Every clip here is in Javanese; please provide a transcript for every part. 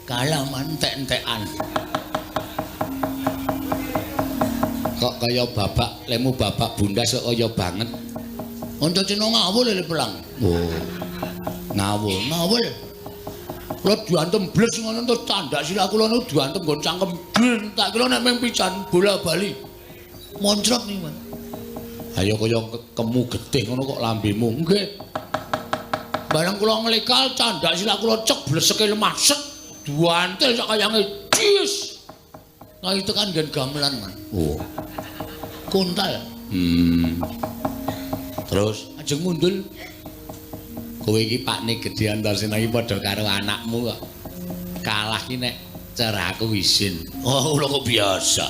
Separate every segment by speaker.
Speaker 1: Kalah mantek-entekan. Kok kaya babak lemu babak bundas kok kaya banget. Antasena ngawul le pelang. Oh. Ngawul, ngawul. Kula diantem bles ngono terus candak sirah kula niku diantem nggon cangkem. Tak kira nek mung pisan bola-bali. Moncrot niku, Mas. Ayo kaya kemu getih ngono kok lambemu. Nggih. Bareng kula nglekal candak sirah kula cek bleseke lemah set. Duantil sak kayange cis. Nganti tekan nggen gamelan, Mas. Oh. Kontal. Terus ajeng mundul. Kowe iki pakne gedhe Antasena iki padha karo anakmu kok. Kalah ki nek cara aku isin. Oh, kula kok biasa.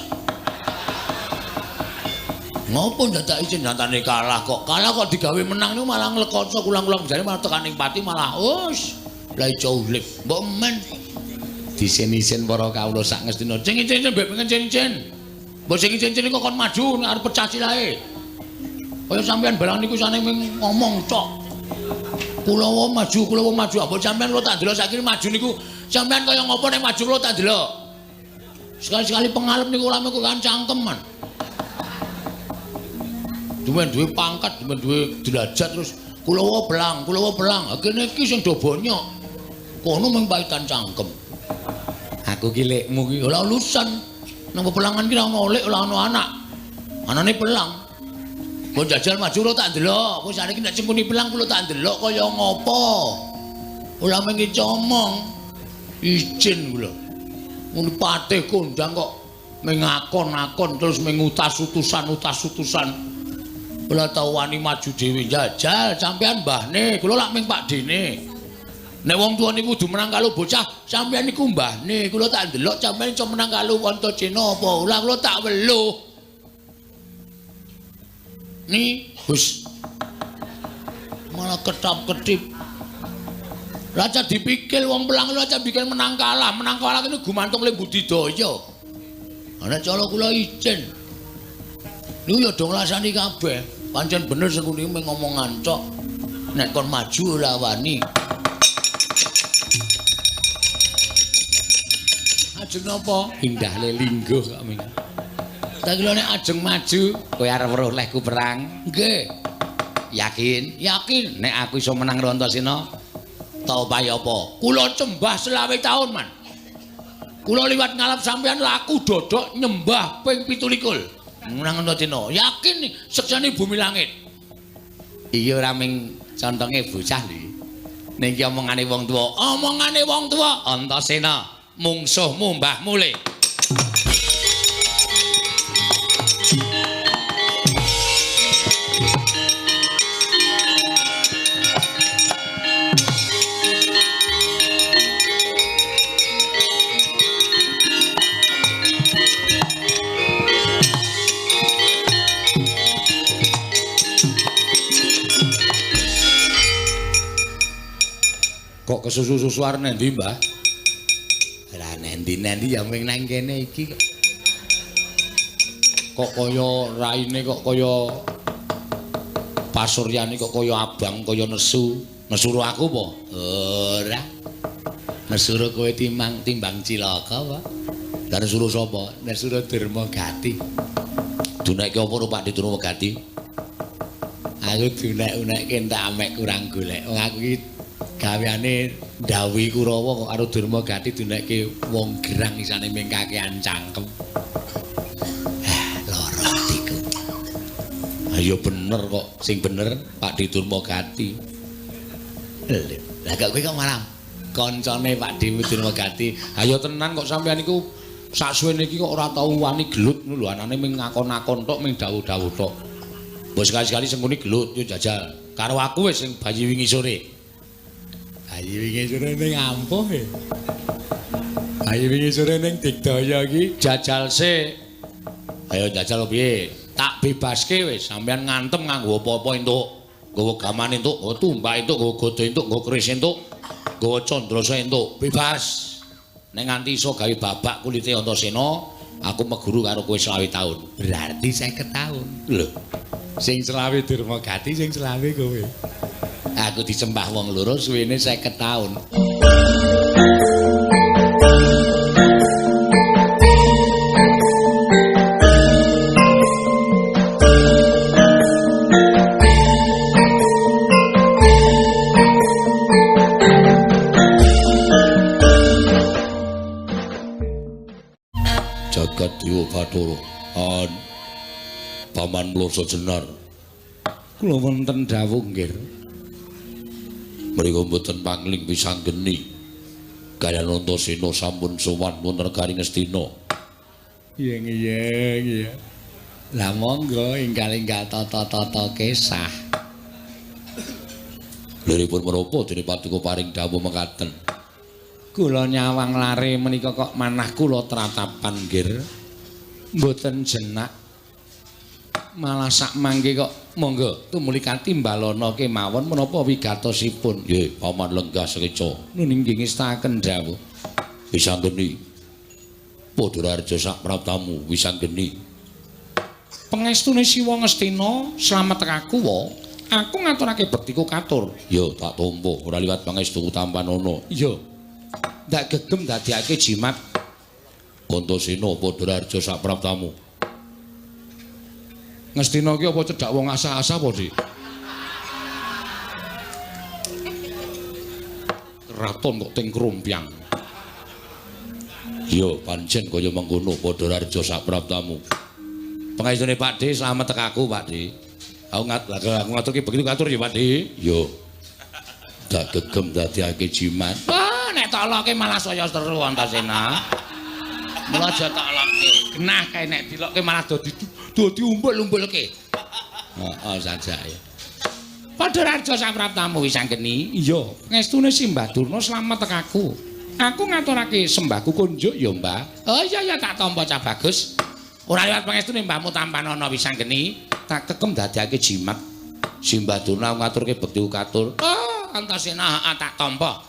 Speaker 1: Ngopo ndadak isin nyatane kalah kok. Kalah kok digawe menang niku malah nglekoco kulang-kulang jare malah tekan ing pati malah us. Lah iso urip. Mbok men disin-isin para kawula sak ngestina. Sing icin-icin mbek pengen icin-icin. Mbok sing icin-icin kok kon maju nek arep pecah silahe. Kaya sampean barang niku sane mung ngomong tok. Kula wae maju, kula wae maju. Mbok sampean kula tak delok saiki maju niku sampean kaya ngopo nek maju kula tak delok. Sekali-sekali pengalep niku ora mung kan cangkeman. Duwen duwe pangkat, duwen duwe derajat terus kula wae belang, kula wae belang. Ha kene iki sing do bonyok. Kono mung paitan cangkem. Aku ki lekmu ki ora urusan. Nang pepelangan ki ora ono lek, ora ono anak. Anane pelang. Mbok jajal maju kula tak delok. Wis saiki nek sengkuni pelang kula tak delok kaya ngopo. Ora mung comong. Izin kula. Muni patih kondang kok mengakon-akon terus mengutas-utusan-utas-utusan. Kula tau wani maju dhewe jajal sampean mbahne, kula lak ming pakdene. Nek wong tuwa niku kudu menang karo bocah, sampean niku mbahne, kula tak ndelok sampean iso menang karo Antasena apa ora kula tak weluh. Ni, Gus. Malah ketap-ketip. Raja dipikir wong pelang raja pikir menang kalah niku gumantung le budidaya. Ana cara kula izin. Niku ya do nglasani kabeh. Pancen bener sing niku mung ngomongan tok. Nek kon maju ora wani. Ajeng napa? Indah le lingguh kok ming. Tak kira nek ajeng maju
Speaker 2: kowe arep weruh lehku perang.
Speaker 1: Nggih.
Speaker 2: Yakin?
Speaker 1: Yakin
Speaker 2: nek aku iso menang karo Antasena.
Speaker 1: Tau pae apa? Kula cembah 25 taun, Man. Kula liwat ngalap sampean laku dodok nyembah ping 27. Menang Antasena. Yakin nih seksane bumi langit.
Speaker 2: Iki ora ming contonge bocah lho. Ning iki omongane wong tuwa.
Speaker 1: Omongane wong tuwa.
Speaker 2: Antasena, mungsuhmu mbahmu le.
Speaker 1: Kok kesusu-susu arep nendi, Mbah?
Speaker 2: Ora nendi-nendi ya mung nang kene iki kok.
Speaker 1: Kok kaya raine kok kaya pasuryane kok kaya abang, kaya nesu. Nesuru aku apa?
Speaker 2: Ora. Nesuru kowe timbang cilaka apa?
Speaker 1: Lah nesuru sapa?
Speaker 2: Nesuru Durmagati.
Speaker 1: Dunekke apa karo Pakde Durmagati?
Speaker 2: Aku dunek-unekke entek amek kurang golek. Wong aku iki gaweane ndhawuhi Kurawa kok karo Durmagati dunekke wong gerang isane ming kakean cangkem. Lara atiku.
Speaker 1: Ayo bener kok,
Speaker 2: sing bener
Speaker 1: Pakde Durmagati.
Speaker 2: Lah kok kowe kok malah kancane Pakde Durmagati.
Speaker 1: Ayo tenan kok sampean iku saksuwene iki kok ora tau wani gelut ngono lho, anane ming ngakon-akon tok, ming dawuh-dawuh tok. Mbok sekali-sekali sengkuni gelut yo jajal. Karo aku wis sing bayi wingi sore.
Speaker 2: Bayi wingi sore ning ampuh e. Bayi wingi sore ning Digdaya iki
Speaker 1: jajal sik. Ayo jajal piye? Tak bebaske wis, sampean ngantem nganggo apa-apa entuk. Nggawa gaman entuk, nggawa tumbak entuk, nggawa gada entuk, nggawa keris entuk, nggawa candrasa entuk. Bebas. Nek nganti iso gawe babak kulite Antasena, aku meguru karo kowe 25 taun.
Speaker 2: Berarti 50 taun.
Speaker 1: Lho,
Speaker 2: sing selawe Durmagati, sing selawe kowe. Aku disembah wong loro suwene 50 taun.
Speaker 1: Bathara. An Paman Mloso Jenar.
Speaker 2: Kula wonten dawuh nggih.
Speaker 1: Mriku mboten pangling wisanggeni. Kaliyan Antasena sampun sowan wonten negari Ngastina.
Speaker 2: Iya iya iya. Lah monggo ingkang-ingkang tata-tata kesah.
Speaker 1: Liripun menapa dene paduka paring dawuh mekaten?
Speaker 2: Kula nyawang lare menika kok manah kula tratapan nggih. Mboten jenak. Malah sak mangke kok monggo tumuli katimbalana kemawon menapa wigatosipun.
Speaker 1: Nggih, Paman lenggah sekeca.
Speaker 2: Nun inggih ngestakaken dawuh.
Speaker 1: Wisanggeni. Padha raja sak praptamu wisanggeni.
Speaker 2: Pengestune Siwa Ngastina slamet aku wa. Aku ngaturake bektiku katur.
Speaker 1: Ya tak tampa ora liwat pangestuku tampanana.
Speaker 2: Iya. Ndak gegem dadiake jimat.
Speaker 1: Antasena padha raja sak praptamu.
Speaker 2: Ngastina ki apa cedhak wong asah-asah apa, Dik? Kraton kok ting krompiang.
Speaker 1: Ya pancen kaya mengkono padha raja sak praptamu.
Speaker 2: Pengestune Pak D slamet tekaku Pak D. Aku ngaturke begitu katur ya Pak D.
Speaker 1: Ya. Tak gegem dadiake jimat.
Speaker 2: Wah, nek tak loke malah saya seru Antasena. Mula aja tak loke. Genah kae nek dilokke malah dadi umbul-umbulke. Heeh, sajake. Padha raja sapraptamu wisanggeni. Iya, ngestune Simbah Durna slamet tekaku. Aku ngaturake sembahku kunjuk ya, Mbah. Oh iya ya tak tampa cah bagus. Ora liwat pangestune mbahmu tampanana wisanggeni, tak kekem dadiake jimat.
Speaker 1: Simbah Durna ngaturke bekti katur.
Speaker 2: Oh, Antasena tak tampa.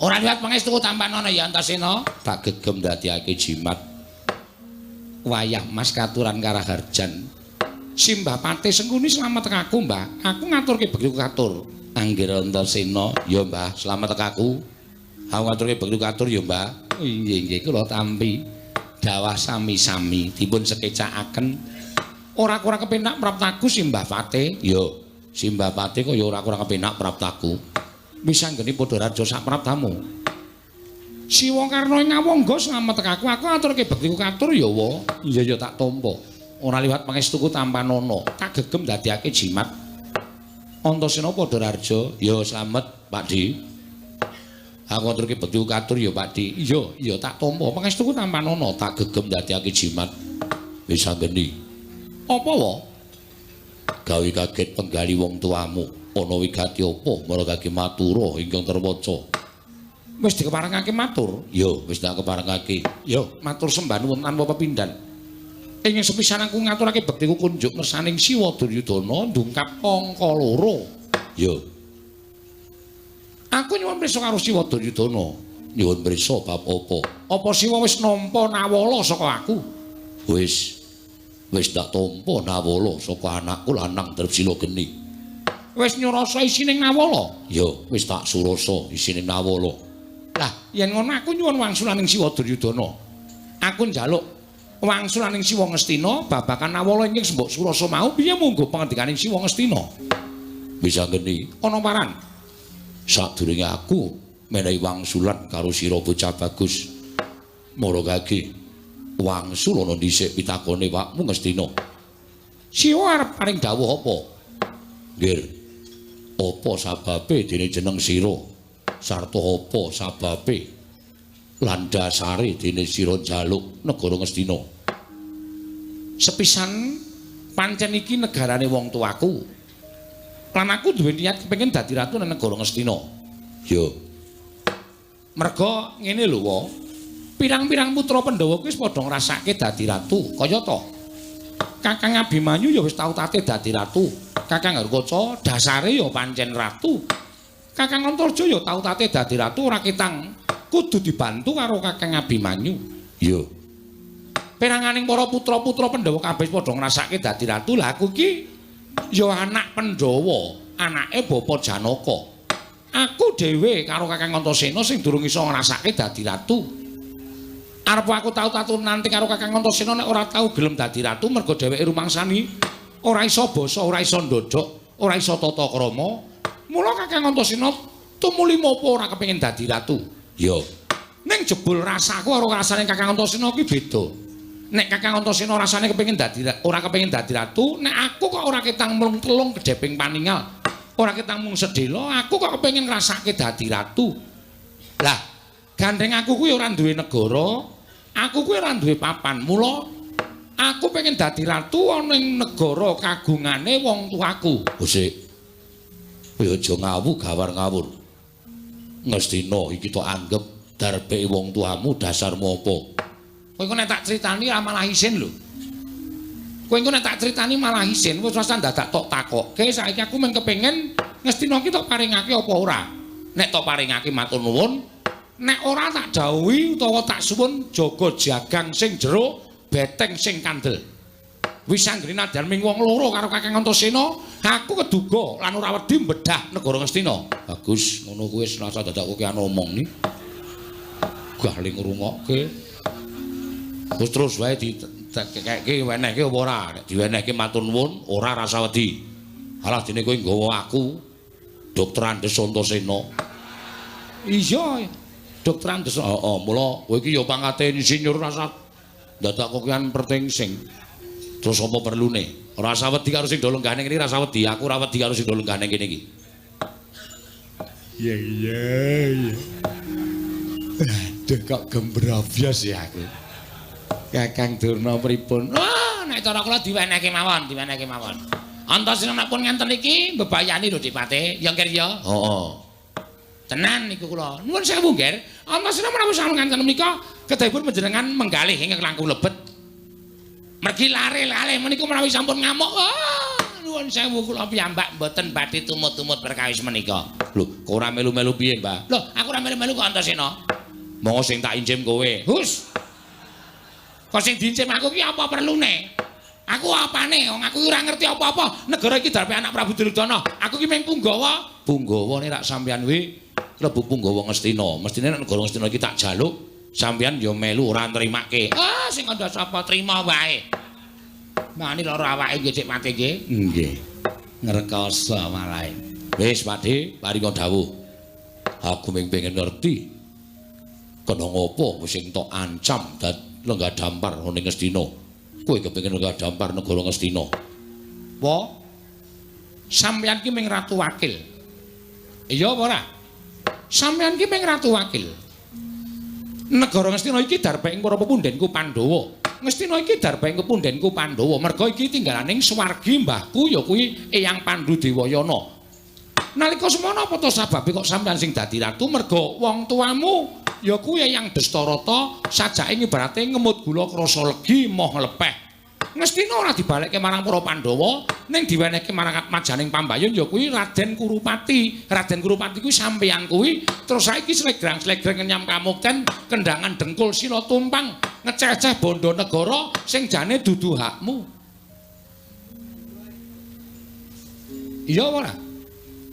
Speaker 2: Ora liwat pangestuku tampanana ya Antasena,
Speaker 1: tak gegem dadiake jimat.
Speaker 2: Wayah Mas katuran karaharjan. Simbah Patih Sengkuni slamet tekaku, Mbah. Aku ngaturke bekti katur.
Speaker 1: Anggir Antasena, ya Mbah, slamet tekaku. Aku ngaturke bekti katur ya, Mbah.
Speaker 2: Oh, inggih inggih kula tampi. Dawah sami-sami dipun sekecakaken. Ora kurang kepenak praptaku Simbah Patih.
Speaker 1: Ya, Simbah Patih kaya ora kurang kepenak praptaku.
Speaker 2: Wisanggeni padha raja sak praptamu. Siwa Karna ing Awangga slamet tekaku, aku ngaturke bektiku katur ya wa. Iya ya tak tampa. Ora liwat pangestuku tampanana, tak gegem dadiake jimat. Antasena padha raja,
Speaker 1: ya slamet Pak Di. Aku ngaturke bektiku katur ya Pak Di.
Speaker 2: Iya, iya tak tampa. Pangestuku tampanana,
Speaker 1: tak gegem dadiake jimat. Wisanggeni.
Speaker 2: Apa wa?
Speaker 1: Gawe kaget penggali wong tuamu. Ana wigati apa maragake matura ingkang terwaca.
Speaker 2: Wis dikeparengake matur?
Speaker 1: Ya, wis tak keparengake.
Speaker 2: Ya, matur sembah nuwun tanpa pepindhan. Ing sepisan aku ngaturake bektiku kunjuk ngersaning Siwa Duryudana ndungkap angka loro.
Speaker 1: Ya.
Speaker 2: Aku nyuwun prisa karo Siwa Duryudana.
Speaker 1: Nyuwun prisa bab apa?
Speaker 2: Apa Siwa wis nampa nawala saka aku?
Speaker 1: Wis. Wis tak tampa nawala saka anakku lanang Trepsila Geni.
Speaker 2: Wis nyurasa isining nawala?
Speaker 1: Ya, wis tak surasa isining nawala.
Speaker 2: Lah, yen ngono aku nyuwun wangsulaning Siwa Duryudana. Aku njaluk wangsulaning Siwa Ngastina babagan nawala ingkang sembok surasa mau piye monggo pangandikaning Siwa Ngastina.
Speaker 1: Wisanggeni
Speaker 2: ana paran.
Speaker 1: Sadurunge aku menehi wangsulan karo sira bocah bagus. Maragake wangsul ana dhisik pitakone wakmu Ngastina.
Speaker 2: Siwa arep paring dawuh apa?
Speaker 1: Nggih. Apa sababe dene jeneng sira? Sarta apa sababe lan dasare dene sira njaluk negara Ngastina?
Speaker 2: Sepisan pancen iki negarane wong tuaku. Lan aku duwe niat kepengin dadi ratu nang negara Ngastina.
Speaker 1: Ya.
Speaker 2: Merga ngene lho, wa. Pirang-pirang putra Pandhawa kuwi wis padha ngrasake dadi ratu, kaya to. Kakang Abimanyu ya wis tau tate dadi ratu. Kakang Harkaca dasare ya pancen ratu. Kakang Antarja ya tau tate dadi ratu ora ketang kudu dibantu karo Kakang Abimanyu.
Speaker 1: Ya.
Speaker 2: Peranganing para putra-putra Pandhawa kabeh padha ngrasake dadi ratu. Lah aku iki ya anak Pandhawa, anake Bapa Janaka. Aku dhewe karo Kakang Antasena sing durung iso ngrasake dadi ratu. Arep aku tau tatu nanti karo Kakang Antasena nek ora tau gelem dadi ratu mergo dheweke rumangsani ora iso basa, ora iso ndodhok, ora iso tata krama. Mula Kakang Antasena tumuli mopo ora kepengin dadi ratu.
Speaker 1: Ya.
Speaker 2: Ning jebul rasaku karo rasane Kakang Antasena ki beda. Nek Kakang Antasena rasane kepengin dadi ora kepengin dadi ratu, nek aku kok ora ketang mung telung kedheping paningal, ora ketang mung sedhela, aku kok kepengin ngrasake dadi ratu. Lah, gandeng aku kuwi ora duwe negara, aku kuwi ora duwe papan. Mula aku pengen dadi ratu ana ing negara kagungane wong tuaku.
Speaker 1: Sik. Kowe aja ngawu gawar ngawur. Ngastina iki tok anggep darbeke wong tuamu dasarmu apa?
Speaker 2: Kowe engko nek tak critani malah isin lho. Kowe engko nek tak critani malah isin, wis rasah dadak tok takokke. Saiki aku mung kepengin Ngastina iki tok paringake apa ora? Nek tok paringake matur nuwun, nek ora tak dawuhi utawa tak suwun jaga jagang sing jero, beteng sing kandel. Wis anggere nadyan ming wong loro karo Kakang Antasena, aku keduga lan ora wedi mbedah negara Ngastina.
Speaker 1: Bagus, ngono kuwi wis rasah dadak kowe omong ni. Gah le ngrungokke. Terus terus wae dikekekke wenehke apa ora? Nek diwenehke matur nuwun, ora rasa wedi. Alah dene kowe nggawa aku Dokter Andes Antasena.
Speaker 2: Iya, Dokter Andes.
Speaker 1: Heeh, mula kowe iki ya pangkate insinyur rasa dadak kokean pertingsing. Terus apa perlune? Rasa wedi karo sing do lenggah ning kene rasa wedi, aku ora wedi karo sing do lenggah ning kene iki.
Speaker 2: Iya iya iya. Aduh kok gembrobyos ya aku. Kakang Durna pripun? Wah, nek cara kula diwenehke mawon, diwenehke mawon. Antasena nek pun ngenten iki mbebayani lho Dipate, ya Ngger ya.
Speaker 1: Heeh.
Speaker 2: Tenan niku kula. Nuwun sewu, Ngger. Antasena menawi sampun ngenten menika kedahipun panjenengan menggalih ingkang langkung lebet. Mergi lare-lare menika menawi sampun ngamuk. Wah, nuwun sewu kula piyambak mboten badhe tumut-tumut perkawis menika.
Speaker 1: Lho, kok ora melu-melu piye, Mbah?
Speaker 2: Lho, aku ora melu-melu kok Antasena.
Speaker 1: Monggo sing tak incim kowe.
Speaker 2: Hus. Kok sing diincim aku ki apa perlune? Aku apane? Wong aku ora ngerti apa-apa. Negara iki darpe anak Prabu Duryudana. Aku ki mung punggawa.
Speaker 1: Punggawane rak sampeyan kuwi klebu punggawa Ngastina. Mestine nek negara Ngastina iki tak jaluk, sampeyan ya melu ora nrimake.
Speaker 2: Ah, sing kandha sapa trima wae. Mani lara awake nggih Dik Pati nggih.
Speaker 1: Nggih. Ngrekoso malah. Wis Pakde, paringa dawuh. Aku mung pengen ngerti. Kena ngopo sing tok ancam dad lenggah dampar ning Ngastina. Kowe kepengin lenggah dampar negara Ngastina.
Speaker 2: Wa sampeyan ki mung ratu wakil. Iya apa ora? Sampeyan ki mung ratu wakil. Negara Ngastina iki darbeke para pepundhenku Pandhawa. Ngastina iki darbeke pepundhenku Pandhawa. Merga iki tinggalaning swargi mbahku ya kuwi Eyang Pandu Dewayana. Nalika semono apa to sababe kok sampeyan sing dadi ratu? Merga wong tuamu ya kuwi Eyang Destarata sajake ngibarate ngemut gula krasa legi moh nglepeh. Ngastina ora dibalekke marang para Pandhawa, ning diwenehke marang atmajaning pambayun ya kuwi Raden Kurupati. Raden Kurupati kuwi sampeyan kuwi terus saiki slegrang-slegreng ngenyam kamukten kendangan dengkul sila tumpang ngeceh-ceh bondo negara sing jane dudu hakmu. Iya ora?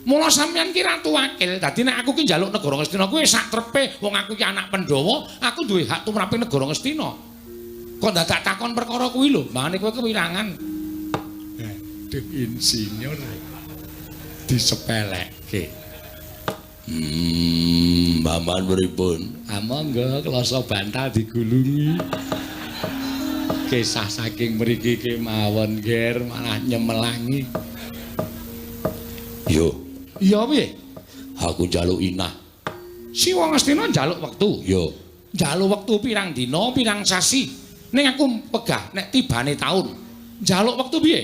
Speaker 2: Mula sampeyan ki ratu wakil. Dadi nek aku ki njaluk negara Ngastina kuwi sak trepe wong aku ki anak Pandhawa, aku duwe hak tumrape negara Ngastina. Kok dadak takon perkara kuwi lho, mbane kowe kewirangan.
Speaker 3: Aduh insinyur disepelekke.
Speaker 1: Mbah-mbahan pripun?
Speaker 3: Monggo klasa bantal digulungi. Kisah saking mriki kemawon, Ger, malah nyemelangi.
Speaker 1: Yo.
Speaker 2: Iya piye?
Speaker 1: Aku njaluk inah.
Speaker 2: Si wong Ngastina njaluk wektu.
Speaker 1: Yo.
Speaker 2: Njaluk wektu pirang dina, pirang sasi. Ning aku pegah nek tibane taun. Njaluk wektu piye?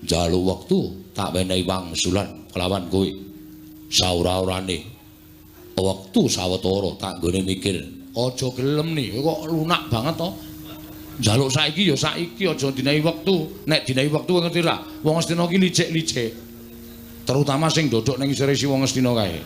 Speaker 1: Njaluk wektu tak wenehi wangsulan kelawan kowe. Saura-urane wektu sawetara tak nggone mikir.
Speaker 2: Aja gelem nih, kok lunak banget to. Njaluk saiki ya saiki, aja dinehi wektu. Nek dinehi wektu ngerti ra? Wong Ngastina ki licik-licik. Terutama sing dodok ning isore si wong Ngastina kae.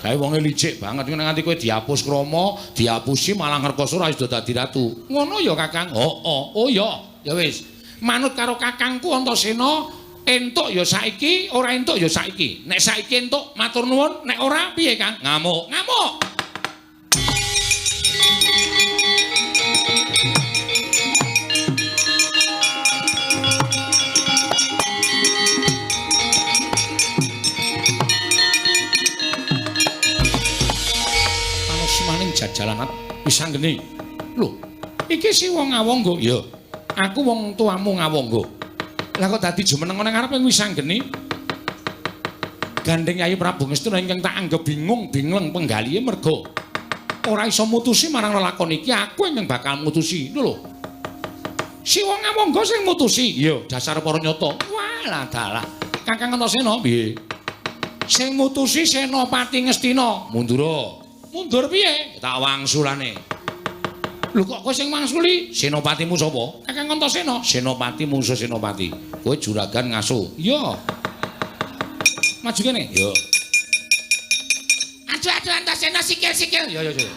Speaker 2: Kae wonge licik banget nek nganti kowe dihapus krama, dihapusi malah ngrekoso ora iso dadi ratu. Ngono ya Kakang? Heeh. Oh ya, ya wis. Manut karo kakangku Antasena, entuk ya saiki, ora entuk ya saiki. Nek saiki entuk matur nuwun, nek ora piye Kang? Ngamuk. Ngamuk. Jajalan wis anggene. Lho, Iki Siwa Ngawangga. Ya. Aku wong tuamu Ngawangga. Lah kok dadi jumeneng nang ngarepe Wisanggeni? Gandeng Yayi Prabu Ngastina ingkang tak anggep bingung bingleng penggalihe merga ora iso mutusi marang lelakon iki, aku ingkang bakal mutusi. Lho lho. Siwa Ngawangga sing mutusi. Ya, dasar para nyata. Walah dalah. Kakang Antasena piye? Sing mutusi Senopati Ngastina. Mundura. Mundur piye? Tak wangsulane. Lho kok kowe sing wangsuli? Senopatimu sapa? Kakang Antasena. Senopati mungsuh Senopati. Kowe juragan ngaso. Iya. Maju kene. Iya. Aduh Antasena sikil-sikil. Ya ya ya.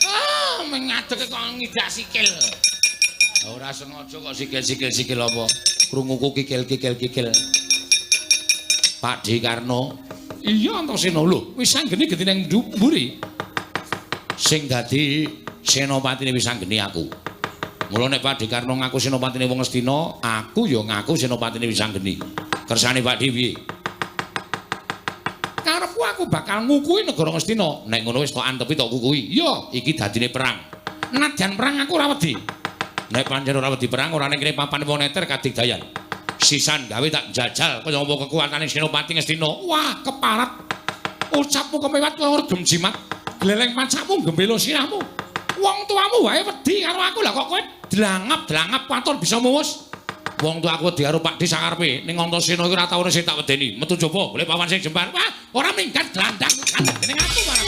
Speaker 2: Ah, mengadeg kok ngidak sikil. Ora sengaja kok sikil-sikil-sikil apa. Krunguku kikil-kikil-kikil. Pak D. Karno. Iya Antasena lho, Wisanggeni genti nang mburi. Sing dadi senopatine Wisanggeni aku. Mula nek Pak D. Karno ngaku senopatine wong Ngastina, aku ya ngaku senopatine Wisanggeni. Kersane Pak D piye? Karepku aku bakal ngukuhi negara Ngastina. Nek ngono wis tok antepi tok kukuhi. Iya, iki dadine perang. Nadyan perang aku ora wedi. Nek pancen ora wedi perang ora ning kene papan wong neter kadigdayan. Sisan gawe tak jajal kaya apa kekuatane Senopati Ngastina. Wah, keparat. Ucapmu kemewat kaya regem jimat. Gleleng pacakmu gembelo sirahmu. Wong tuamu wae wedi karo aku lah kok kowe dlangap-dlangap watur bisa muwus. Wong tuaku wedi karo Pakdhe sakarepe. Ning Antasena iki ora tau ono sing tak wedeni. Metu jaba golek pawan sing jembar. Wah, ora minggat glandang ning aku marang.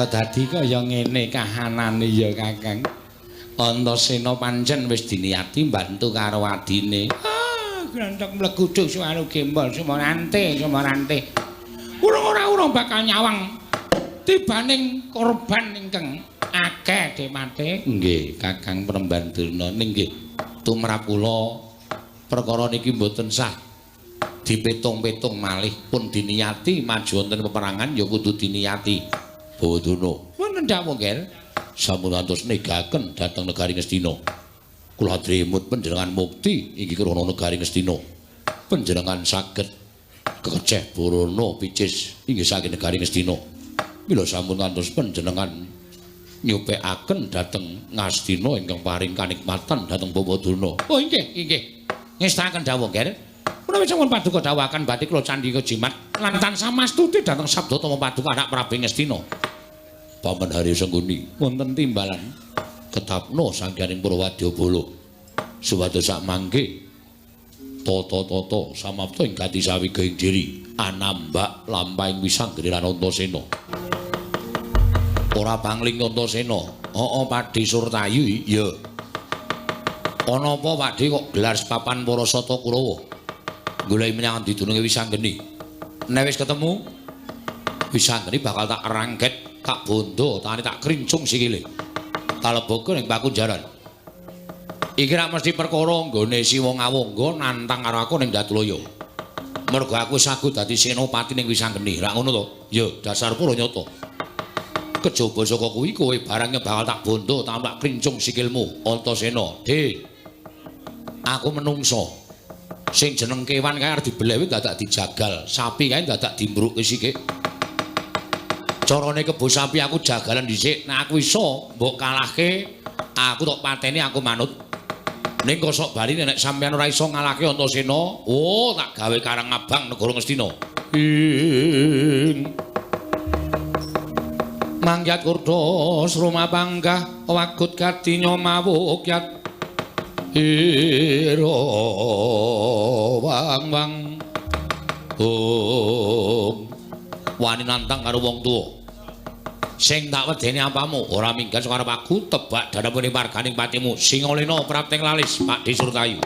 Speaker 2: Dadi kaya ngene kahanane ya Kakang. Antasena pancen wis diniati mbantu karo adine. Ah, grantek mleguduk suwaru gembol sumarante sumarante. Urung ora urung bakal nyawang tibaning korban ingkang akeh demate. Nggih, Kakang Premban Durna ning nggih tumrap kula perkara niki mboten sah dipetung-petung malih pun diniati maju wonten peperangan ya kudu diniati. Bawadana wonten dawuh nggih sampun ngantos negaken dhateng negari Ngastina. Kula adremut panjenengan mukti inggih krana negari Ngastina. Panjenengan saged kekeceh Barana picis inggih saking negari Ngastina. Mila sampun ngantos panjenengan nyupekaken dhateng Ngastina ingkang paring kanikmatan dhateng Bawadana. Oh inggih inggih. Ngestakaken dawuh nggih. Menawi sampun paduka dawuhaken badhe kula candhika jimat lan tansah mastuti dhateng sabda tama paduka anak Prabu Ngastina. Paman Haryo Sengkuni wonten timbalan ketapno sangganing Purwadyabala supados sak mangke Tata-tata samapta ing gati sawiga ing diri anambak lampahing Wisanggeni lan Antasena. Ora pangling Antasena. Heeh, Pakdhe Surtayu iya. Ana apa Pakdhe kok gelar sepapan para sata Kurawa? Goleki menyang endi dununge Wisanggeni. Nek wis ketemu Wisanggeni bakal tak rangket, tak bondo, tangane tak krincung sikile. Tak lebokke ning pakunjaran. Iki rak mesti perkara nggone si wong awangga nantang karo aku ning Datulaya. Mergo aku sagu dadi senopati ning Wisanggeni, rak ngono to? Ya, dasar pura nyata. Kejaba saka kuwi kowe barang bakal tak bondo, tak krincung sikilmu, Antasena. Dhe. Aku menungso. Sing jeneng kewan kae arep dibeleh dadak dijagal, sapi kae dadak dimbrukke sikik. Carane kebo sapi aku jagalan dhisik, nek aku iso mbok kalahke, aku tok pateni aku manut. Ning kosok bali nek sampeyan ora iso ngalahke Antasena, oh tak gawe karang abang negara Ngastina. Ing Mangyat kurda sruma panggah wagut kadinya mawukyat ira wang wang. Om wani nantang karo wong tuwa. Sing tak wedeni apamu ora minggat saka arep aku tebak danapune warganing patimu Singalena prapting lalis Pakdhe Surtayu.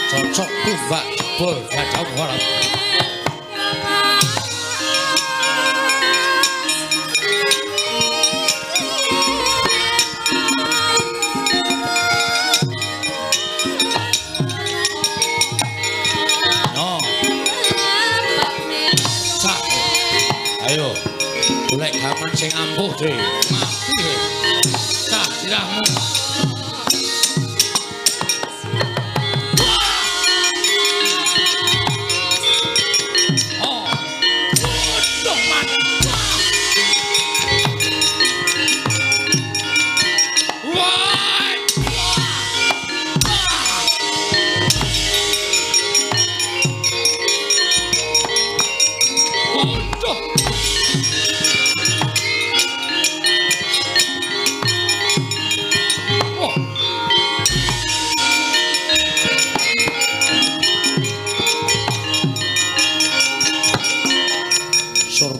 Speaker 2: Cocok tumbak jebol gajah warap. No. Cak. Ayo. Golek gaman sing ampuh, Dre. Mati. Cak sirahmu.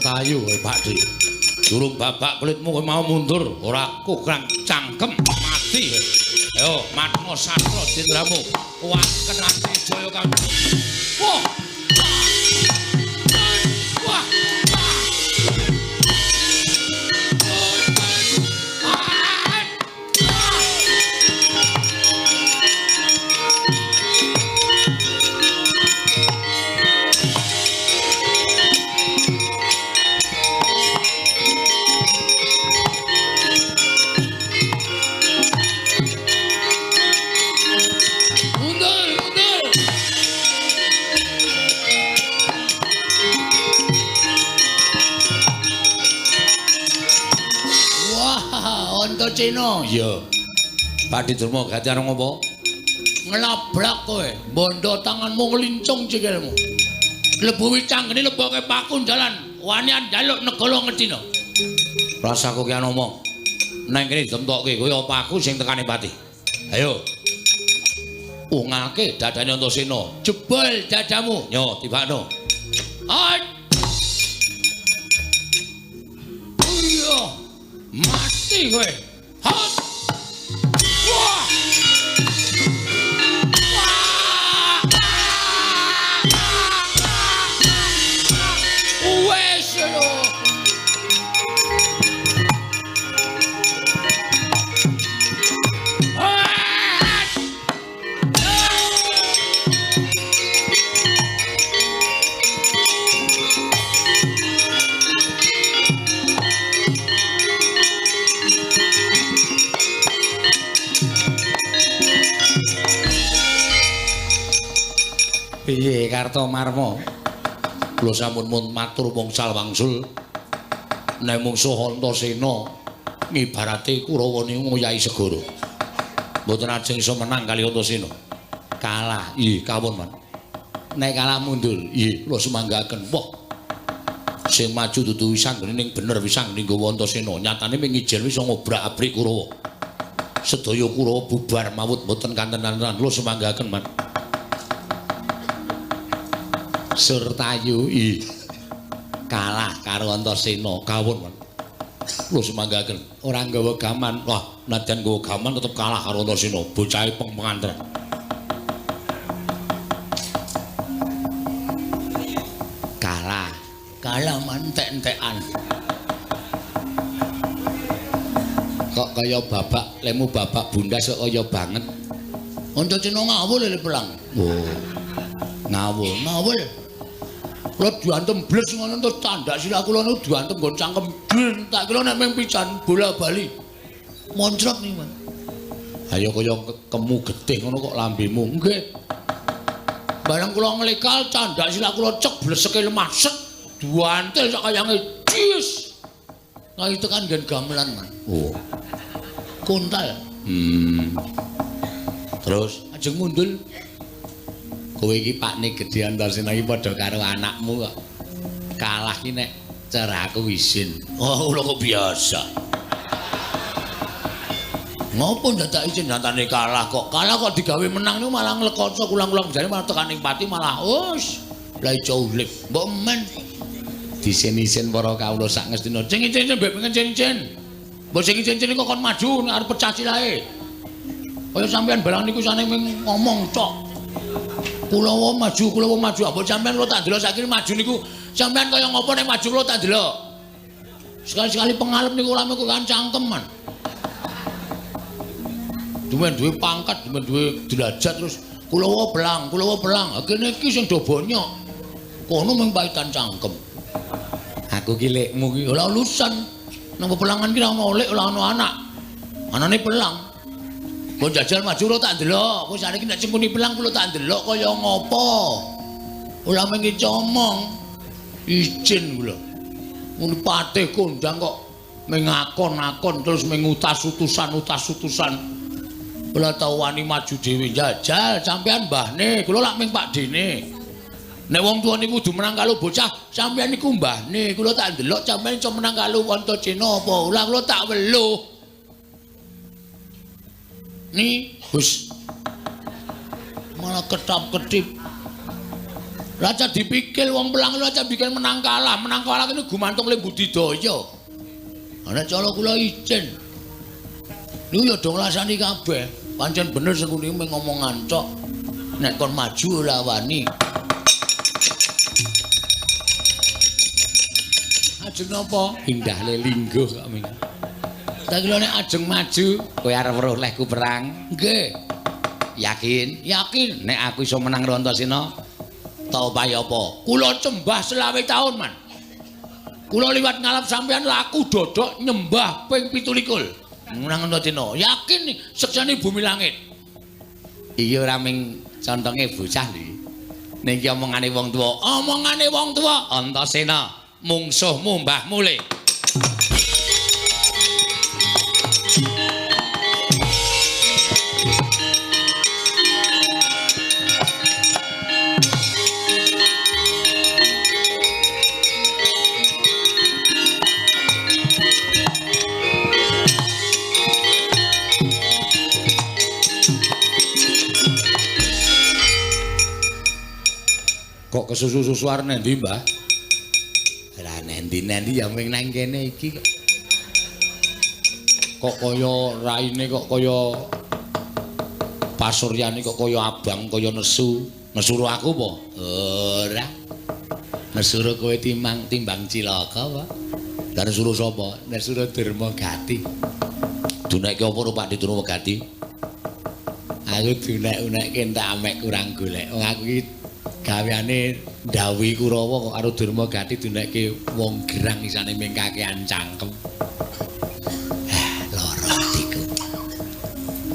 Speaker 2: Surtayu kowe Pakdhe. Durung babak kulitmu kowe mau mundur, ora kukrang cangkem mati. Ayo matmo sastra jendramu. Kuwaken ati jaya kang. Wah. Wah.
Speaker 1: Antasena.
Speaker 2: Iya. Pakdhe Durma gati arep ngopo?
Speaker 1: Nglabrak kowe, bondo tanganmu ngelincung sikilmu. Klebu wicanggene leboke paku dalan, wanian njaluk negara Ngastina.
Speaker 2: Rasaku ki omong. Nang kene ditemtokke kowe apa aku sing tekane pati. Ayo. Ungake dadane Antasena.
Speaker 1: Jebol dadamu.
Speaker 2: Yo, tibakno.
Speaker 1: At. Iya. Mati kowe. Hat. Wah. Wah. Wes lho.
Speaker 2: Piye Kartomarma? Kula sampun mun matur wngsal wangsul. Nek mungsuh Antasena ngibarate Kurawa niku ngoyahi segara. Mboten ajeng iso menang kali Antasena. Kalah. Nggih, kawon, Man. Nek kalah mundur. Nggih, kula sumanggaken. Wah. Sing maju dudu wisanggeni ning bener wisanggeni nggawa Antasena. Nyatane ming ijen wis ngobrak-abrik Kurawa. Sedaya Kurawa bubar mawut mboten kantenan-tenan. Kula sumanggaken, Man. Surtayu i kalah karo Antasena kawon, Man. Kula sumanggaken. Ora nggawa gaman. Wah, nadyan nggawa gaman tetep kalah karo Antasena, bocahe peng-penganten. Kalah.
Speaker 1: Kalah mantek-entekan.
Speaker 2: Kok kaya babak lemu babak bundas kok kaya banget.
Speaker 1: Antasena ngawul lho pelang.
Speaker 2: Oh. Ngawul,
Speaker 1: ngawul. Kula diantem bles ngono terus tandak sirah kula niku diantem nggon cangkem. Tak kira nek mung pisan bola-bali. Moncrot niku, Man.
Speaker 2: Ayo kaya kemu getih ngono kok lambemu.
Speaker 1: Nggih. Bareng kula nglekal candak sirah kula cek bleseke lemah set. Duantil sak kayange jis. Nganti tekan nggen gamelan, Man.
Speaker 2: Oh.
Speaker 1: Kontal.
Speaker 2: Terus
Speaker 1: ajeng mundul.
Speaker 2: Kowe iki pakne gedhe Antasena iki padha karo anakmu kok. Kalah ki nek cara aku isin.
Speaker 1: Oh, kula kok biasa. Ngopo ndadak isin nyatane kalah kok. Kalah kok digawe menang niku malah nglekoco kulang-kulang jane malah tekan ing pati malah wis lah iso urip. Mbok men
Speaker 2: disen-isen para kawula sak Ngastina.
Speaker 1: Sing icin-icin mbek pengen-cin. Mbok sing icin-icin kok kon maju nek arep pecah silahe. Kaya sampean barang niku sane mung ngomong tok. Kulawa maju, kulawa maju. Apa sampean kula tak delok saiki maju niku sampean kaya ngopo nek maju kula tak delok. Sekali-sekali pengalep niku lame kok kan cangkeman. Dumen duwe pangkat, dumen duwe derajat terus kulawa belang, kulawa belang. Ha kene iki sing do bonyok. Kono mung paitan cangkem.
Speaker 2: Aku ki lekmu ki
Speaker 1: ora urusan. Nang pepelangan ki ora ono lek, ora ono anak. Anane pelang. Mbok jajal maju kula tak ndelok. Kowe saniki nek sing muni pelang kula tak ndelok kaya ngopo. Ora mung comong. Izin kula. Muni patih kondang kok mengakon-akon terus mengutas-utusan-utas-utusan. Kula tau wani maju dhewe jajal sampean mbahne, kula lak ming pakdene. Nek wong tuwa niku kudu menang karo bocah, sampean niku mbahne, kula tak ndelok sampean iso menang karo Antasena apa ora kula tak weluh. Ni, Gus. Malah ketap-ketip. Raja dipikil wong pelang raja bikin menang kalah ini gumantung le budidaya. Ana cara kula izin. Niku ya do ngrasani kabeh. Pancen bener Sengkuni mung ngomongan tok. Nek kon maju ora wani. Ajeng napa?
Speaker 2: Indah le lingguh kok ming.
Speaker 1: Tak kira nek ajeng maju
Speaker 2: kowe arep weruh lehku perang.
Speaker 1: Nggih.
Speaker 2: Yakin?
Speaker 1: Yakin
Speaker 2: nek aku iso menang karo Antasena.
Speaker 1: Tau pae apa? Kula cembah 25 taun, Man. Kula liwat ngalap sampean laku dodok nyembah ping 27. Menang Antasena. Yakin sekseni bumi langit.
Speaker 2: Iya ora ming contonge bocah lho. Ning iki omongane wong tuwa.
Speaker 1: Omongane wong tuwa.
Speaker 2: Antasena, mungsuhmu mbahmu le.
Speaker 1: Kok kesusu-susu arep nendi, Mbah?
Speaker 2: Ora nendi-nendi ya ming nang kene iki kok.
Speaker 1: Kok kaya raine kok kaya pasuryane kok kaya abang kaya nesu. Nesuru aku apa?
Speaker 2: Ora. Nesuru kowe timbang cilaka apa?
Speaker 1: Lah nesuru sapa?
Speaker 2: Nesuru Durmagati.
Speaker 1: Dunekke apa Pak Durmagati?
Speaker 2: Aku dunek-unekke entek amek kurang golek. Wong aku iki gaweane ndhawuhi Kurawa kok karo Durmagati dunekke wong gerang isane ming kakean cangkem. Lara atiku.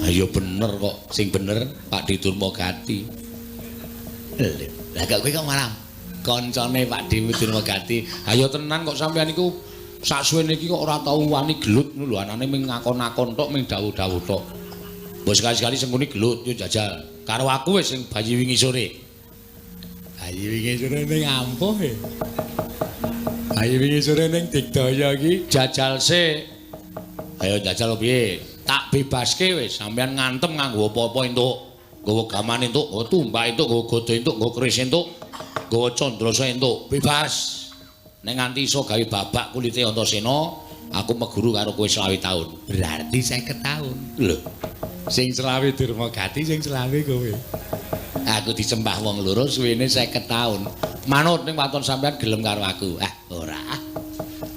Speaker 1: Ayo bener kok, sing bener Pak Durmagati.
Speaker 2: Lah kok kowe kok malah kancane Pak Durmagati.
Speaker 1: Ayo tenan kok sampean iku saksuwene iki kok ora tau wani gelut ngono lho, anane ming ngakon-akon tok, ming dawuh-dawuh tok. Mbok sekali-sekali Sengkuni gelut yo jajal. Karo aku wis sing bayi wingi sore.
Speaker 2: Bayi wingi sore ning ampuh e. Bayi wingi sore ning Digdaya iki
Speaker 1: jajal sik. Ayo jajal piye? Tak bebaske wis, sampean ngantem nganggo apa-apa entuk. Nggawa gaman entuk, nggawa tumbak entuk, nggawa gada entuk, nggawa keris entuk, nggawa candrasa entuk. Bebas. Nek nganti iso gawe babak kulite Antasena, aku meguru karo kowe 25 taun.
Speaker 2: Berarti 50 taun.
Speaker 1: Lho,
Speaker 2: sing selawe Durmagati, sing selawe kowe. Aku disembah wong loro suwene 50 taun.
Speaker 1: Manut ning waton sampean gelem karo aku.
Speaker 2: Ah, ora.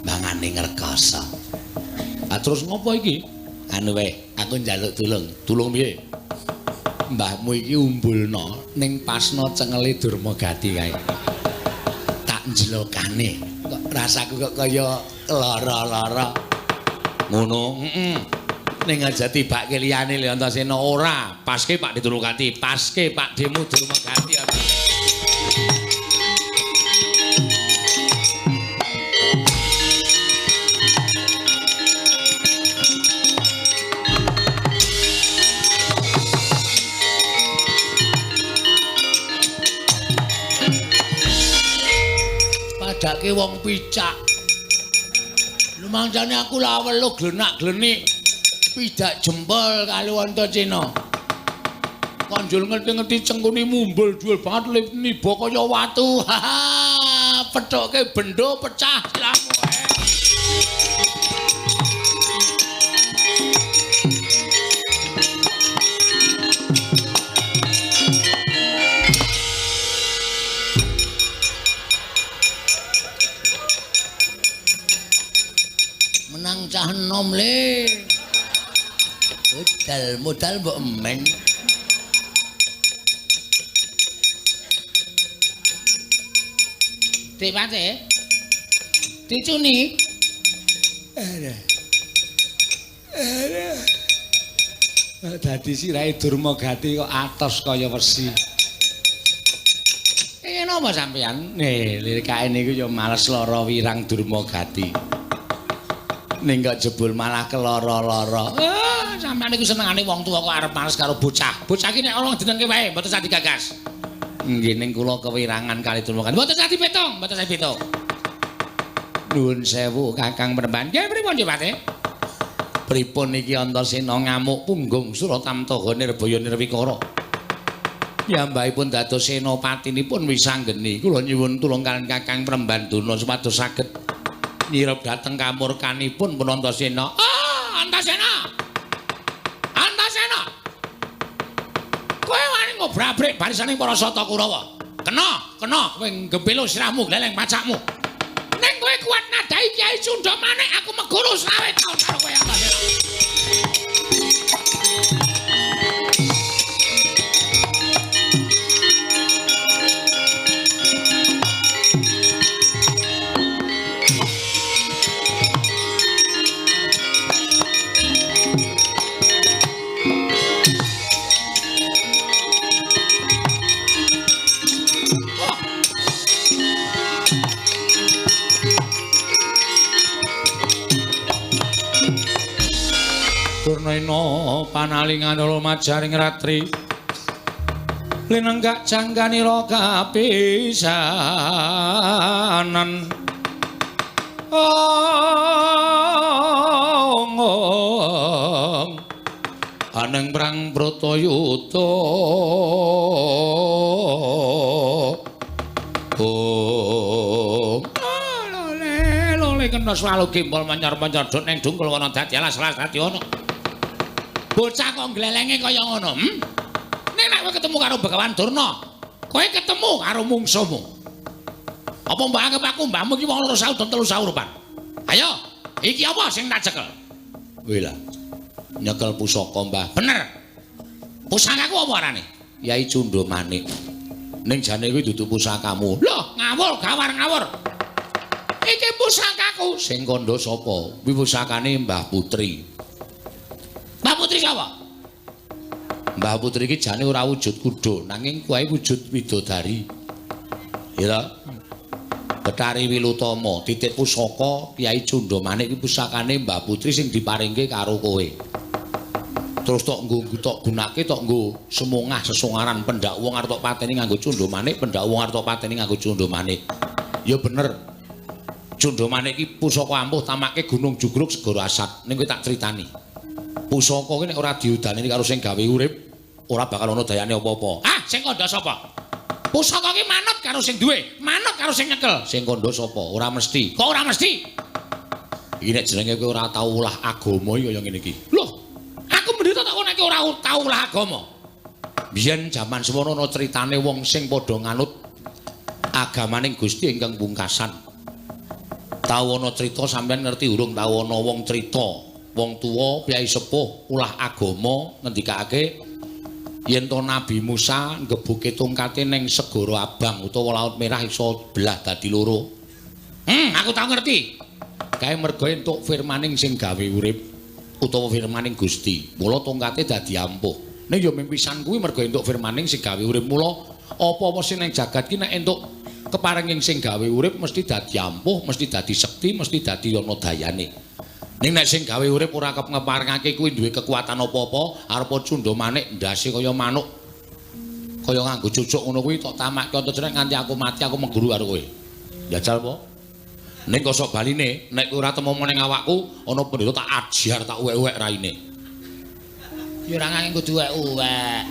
Speaker 2: Mangane ngrekoso.
Speaker 1: Ah terus ngopo iki?
Speaker 2: Anu wae, aku njaluk tulung.
Speaker 1: Tulung piye?
Speaker 2: Mbahmu iki umbulno ning pasno cengele Durmagati kae. Tak njelokane. Kok rasaku kok kaya lara-lara.
Speaker 1: Ngono, heeh. Ning aja tibake liyane lho Antasena ora. Paske Pak Durmagati, paske Pak Demu Durmagati.
Speaker 2: Padake wong picak.
Speaker 1: Lumangsane aku lawelu glenak-glenik pidak jempol kali Antasena. Kanjul ngerti-ngerti Cengkuni mumbul dhuwur banget niba kaya watu. Haha, pethoke bendo pecah silahmu.
Speaker 2: Menang cah enom le. Modal modal mbok emen. Dik Pate. Dicuni. Aduh. Aduh. Dadi sirahe Durmagati kok atos kaya wesi. Iki napa sampean? Lirikake niku ya males lara wirang Durmagati. Ning kok jebul malah keloro-loro.
Speaker 1: Sampeyan niku senengane wong tuwa kok arep males karo bocah. Bocah iki nek ora jenengke wae mboten sah digagas.
Speaker 2: Nggih ning kula kewirangan kali Durmagati.
Speaker 1: Mboten sah dipitung, mboten sah dipitung.
Speaker 2: Nuwun sewu Kakang Penemban.
Speaker 1: Nggih pripun Dik Pate?
Speaker 2: Pripun iki Antasena ngamuk punggung Suratamtaha Nirbaya Nirwikara. Piyambakipun dados senopatinipun Wisanggeni. Kula nyuwun tulung kaliyan Kakang Prembandana supados saged nyirep dhateng kamurkanipun pun Antasena. Ah, Antasena. Antasena. Kowe wani ngobrak-abrik barisaning para Sata Kurawa. Kena, kena kowe nggembelo sirahmu gleleng pacakmu. Ning kowe kuat nadai Kyai Cundha Manik aku meguru 20 taun karo kowe Antasena. Durnaina panalingan lumajaring ratri linenggak jangganira kapisanan ong aneng prang Bratayuda ong lole kena swalu gembol mancar-mancar dot ning dungkul ana dadi alas-alas dadi ana. Bocah kok glelenge kaya ngono, Nek nek kowe ketemu karo Begawan Durna, kowe ketemu karo mungsuhmu. Apa mbok anggap aku mbahmu iki wong loro saudon telu saurupan? Ayo, iki apa sing tak cekel? Kuwi lah. Nyekel pusaka, Mbah. Bener. Pusakaku apa arane? Yai Cundha Manik. Ning jane kuwi dudu pusakamu. Loh, ngawur, gawar ngawur. Iki pusakaku. Sing kandha sapa? Kuwi pusakane Mbah Putri. Mbah Putri sapa? Mbah Putri iki jane ora wujud kuda, nanging kuwi wujud widodari. Ya ta? Betari Wilutama, titip pusaka Kyai Cundha Manik iki pusakane Mbah Putri sing diparingke karo kowe. Terus tok nggo tok gunake tok nggo semongah sesongaran pendak wong arep tok pateni nganggo Cundha Manik, pendak wong arep tok pateni nganggo Cundha Manik. Ya bener. Cundha Manik iki pusaka ampuh tamake Gunung Jugruk Segara Asat. Ning kowe tak critani. Pusaka ki nek ora diudani karo sing gawe urip, ora bakal ana dayane apa-apa. Ah, sing kandha sapa? Pusaka ki manut karo sing duwe, manut karo sing nyekel. Sing kandha sapa? Ora mesti. Kok ora mesti? Iki nek jenenge kowe ora tau ulah agama iki kaya ngene iki. Loh, aku mendeta tak nek ora tau ulah agama. Biyen jaman semono ana critane wong sing padha nganut agamaning Gusti ingkang pungkasan. Tau ana crita sampeyan ngerti urung tau ana wong crita wong tuwa piyai sepuh ulah agama ngendikake yen to Nabi Musa nggebuke tongkate ning segara abang utawa laut merah iso belah dadi loro. Aku tau ngerti. Kae mergo entuk firmaning sing gawe urip utawa firmaning Gusti. Mula tongkate dadi ampuh. Ning ya mimpisan kuwi mergo entuk firmaning sing gawe urip. Mula apa-apa sing ning jagat ki nek entuk keparenging sing gawe urip mesti dadi ampuh, mesti dadi sekti, mesti dadi ana dayane. Ning nek sing gawe urip ora keparengake kuwi duwe kekuatan apa-apa, arep Cundha Manik ndase kaya manuk. Kaya nganggo cucuk ngono kuwi tok tamakke Antasena nganti aku mati aku mengguru karo kowe. Jajal apa? Ning kosok baline nek ora temu ning awakku ana pendeta tak ajar tak uwek-uwek raine.
Speaker 1: Ya ora nganggo kudu uwek-uwek.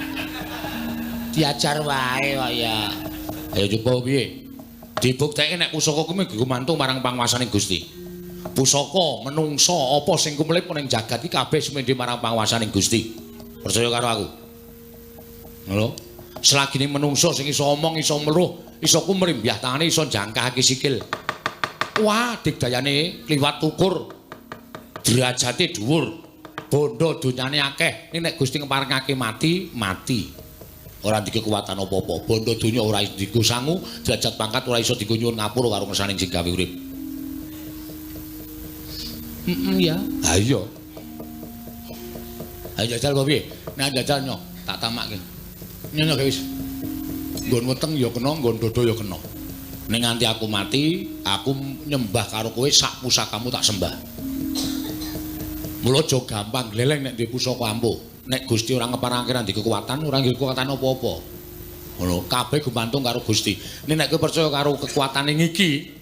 Speaker 1: Diajar wae kok ya.
Speaker 2: Ayo coba piye? Dibuktekke nek pusaka kuwi gumantung marang panguwasaning Gusti. Pusaka menungsa apa sing kumlip ning jagat iki kabeh sumendhe marang panguwasaning Gusti. Percaya karo aku. Ngono. Selagine menungsa sing iso omong, iso meruh, iso kumrimbyah tangane, iso jangkahake sikil. Wah, digdayane kliwat ukur. Derajate dhuwur. Bondo donyane akeh. Ning nek Gusti ngeparengake mati, mati. Ora ndek kekuatan apa-apa. Bondo donya ora iso dienggo sangu, derajat pangkat ora iso dienggo nyuwun ngapura karo ngersane sing gawe urip. Ya. Ha iya. Ayo jajal kok piye? Nek jajal nyo, tak tamakke. Nyono wis. Nggon weteng ya kena, nggon dodo ya kena. Ning nganti aku mati, aku nyembah karo kowe sak pusakamu tak sembah. Mula aja gampang gleleng nek duwe pusaka ampuh. Nek Gusti ora ngeparengake ra ndek kekuatan, ora ndek kekuatan apa-apa. Ngono, kabeh gumantung karo Gusti. Ning nek kowe percaya karo kekuatane ngiki,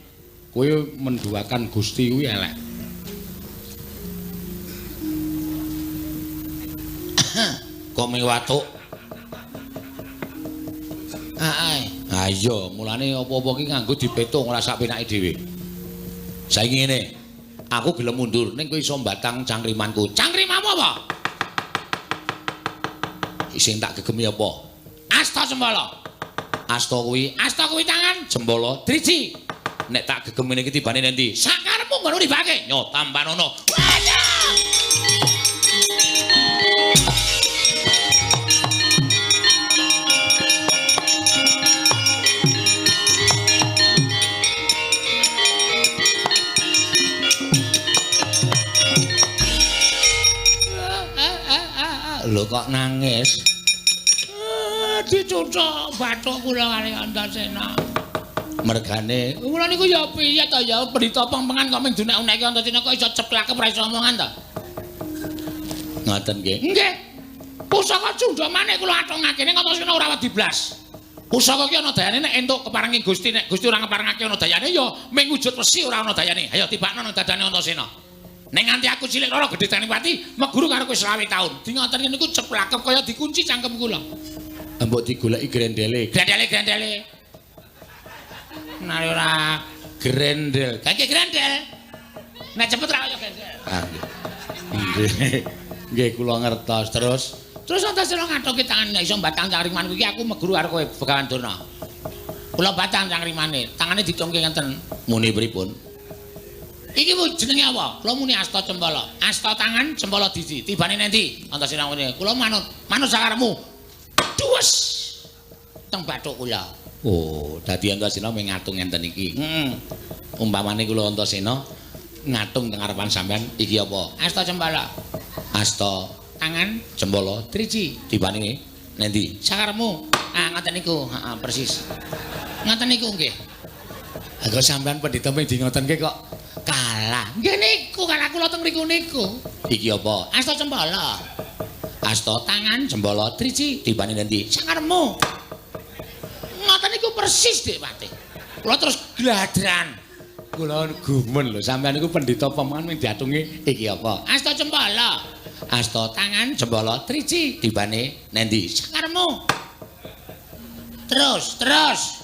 Speaker 2: kowe menduakan Gusti kuwi elek. Kok ming watuk?
Speaker 1: Heeh. Ha iya, mulane apa-apa ki nganggo dipetung ora sak penake dhewe. Saiki ngene. Aku gelem mundur ning kowe iso mbatang cangkrimanku. Cangkrimanmu apa? Sing tak gegemi apa? Asta Cembala. Asta kuwi, asta kuwi tangan, Jembala driji. Nek tak gegem ngene iki tibane nendi? Sakarepmu ngono ribake. Nyo tampanono. Lho kok nangis? Dicucuk bathuk kula kali Antasena. Mergane kula niku ya piye to ya pendhita pengpengan kok mung dunek-unekke Antasena kok iso ceplake ora iso omongan to. Ngoten nggih. Nggih. Pusaka Cunda Manik kula atungake ning Antasena ora wedi blas. Pusaka ki ana dayane nek entuk keparengi Gusti, nek Gusti ora ngeparengake ana dayane ya mung wujud wesi ora ana dayane. Ayo tibakno nang dadane Antasena. Nek nganti aku cilik lara gedhe Tanipati, meguru karo kowe 25 taun. Di ngoten niku ceplakep kaya dikunci cangkem kula. Mbok digoleki grendele. Grendele grendele. Nah ora grendel. Kake grendel. Nek cepet ra kaya grendel. Ah nggih. Nggih kula ngertos terus. Terus Antasena ngathoki tangan nek iso mbatang cangkrimanku iki aku meguru karo kowe Begawan Durna. Kula batang cangkrimane, tangane dicongke ngenten. Muni pripun? Iki jenenge apa? Kula muni asta cempala. Asta tangan, cempala driji. Tibane nendi? Antasena ngene. Kula manut, manut sakarepmu. Duwes. Teng bathuk kula. Oh, dadi Antasena mung ngatung ngenten iki. Heeh. Umpamane kula Antasena ngatung teng ngarepan sampean iki apa? Asta cempala. Asta tangan, cempala driji. Tibane nendi? Sakarepmu. Ah, ngoten niku. Heeh, persis. Ngoten niku nggih. Ha kok sampean pendhita mung di ngotenke kok kalah. Nggih niku kalah kula teng mriku niku. Iki apa? Asta cempala. Asta tangan, cempala driji, tibane nendi? Sakarepmu. Ngoten niku persis Dik Patih. Kula terus gladran. Kula gumun lho, sampean niku pendhita pemangan mung diatungi iki apa? Asta cempala. Asta tangan, cempala driji, tibane nendi? Sakarepmu. Terus, terus.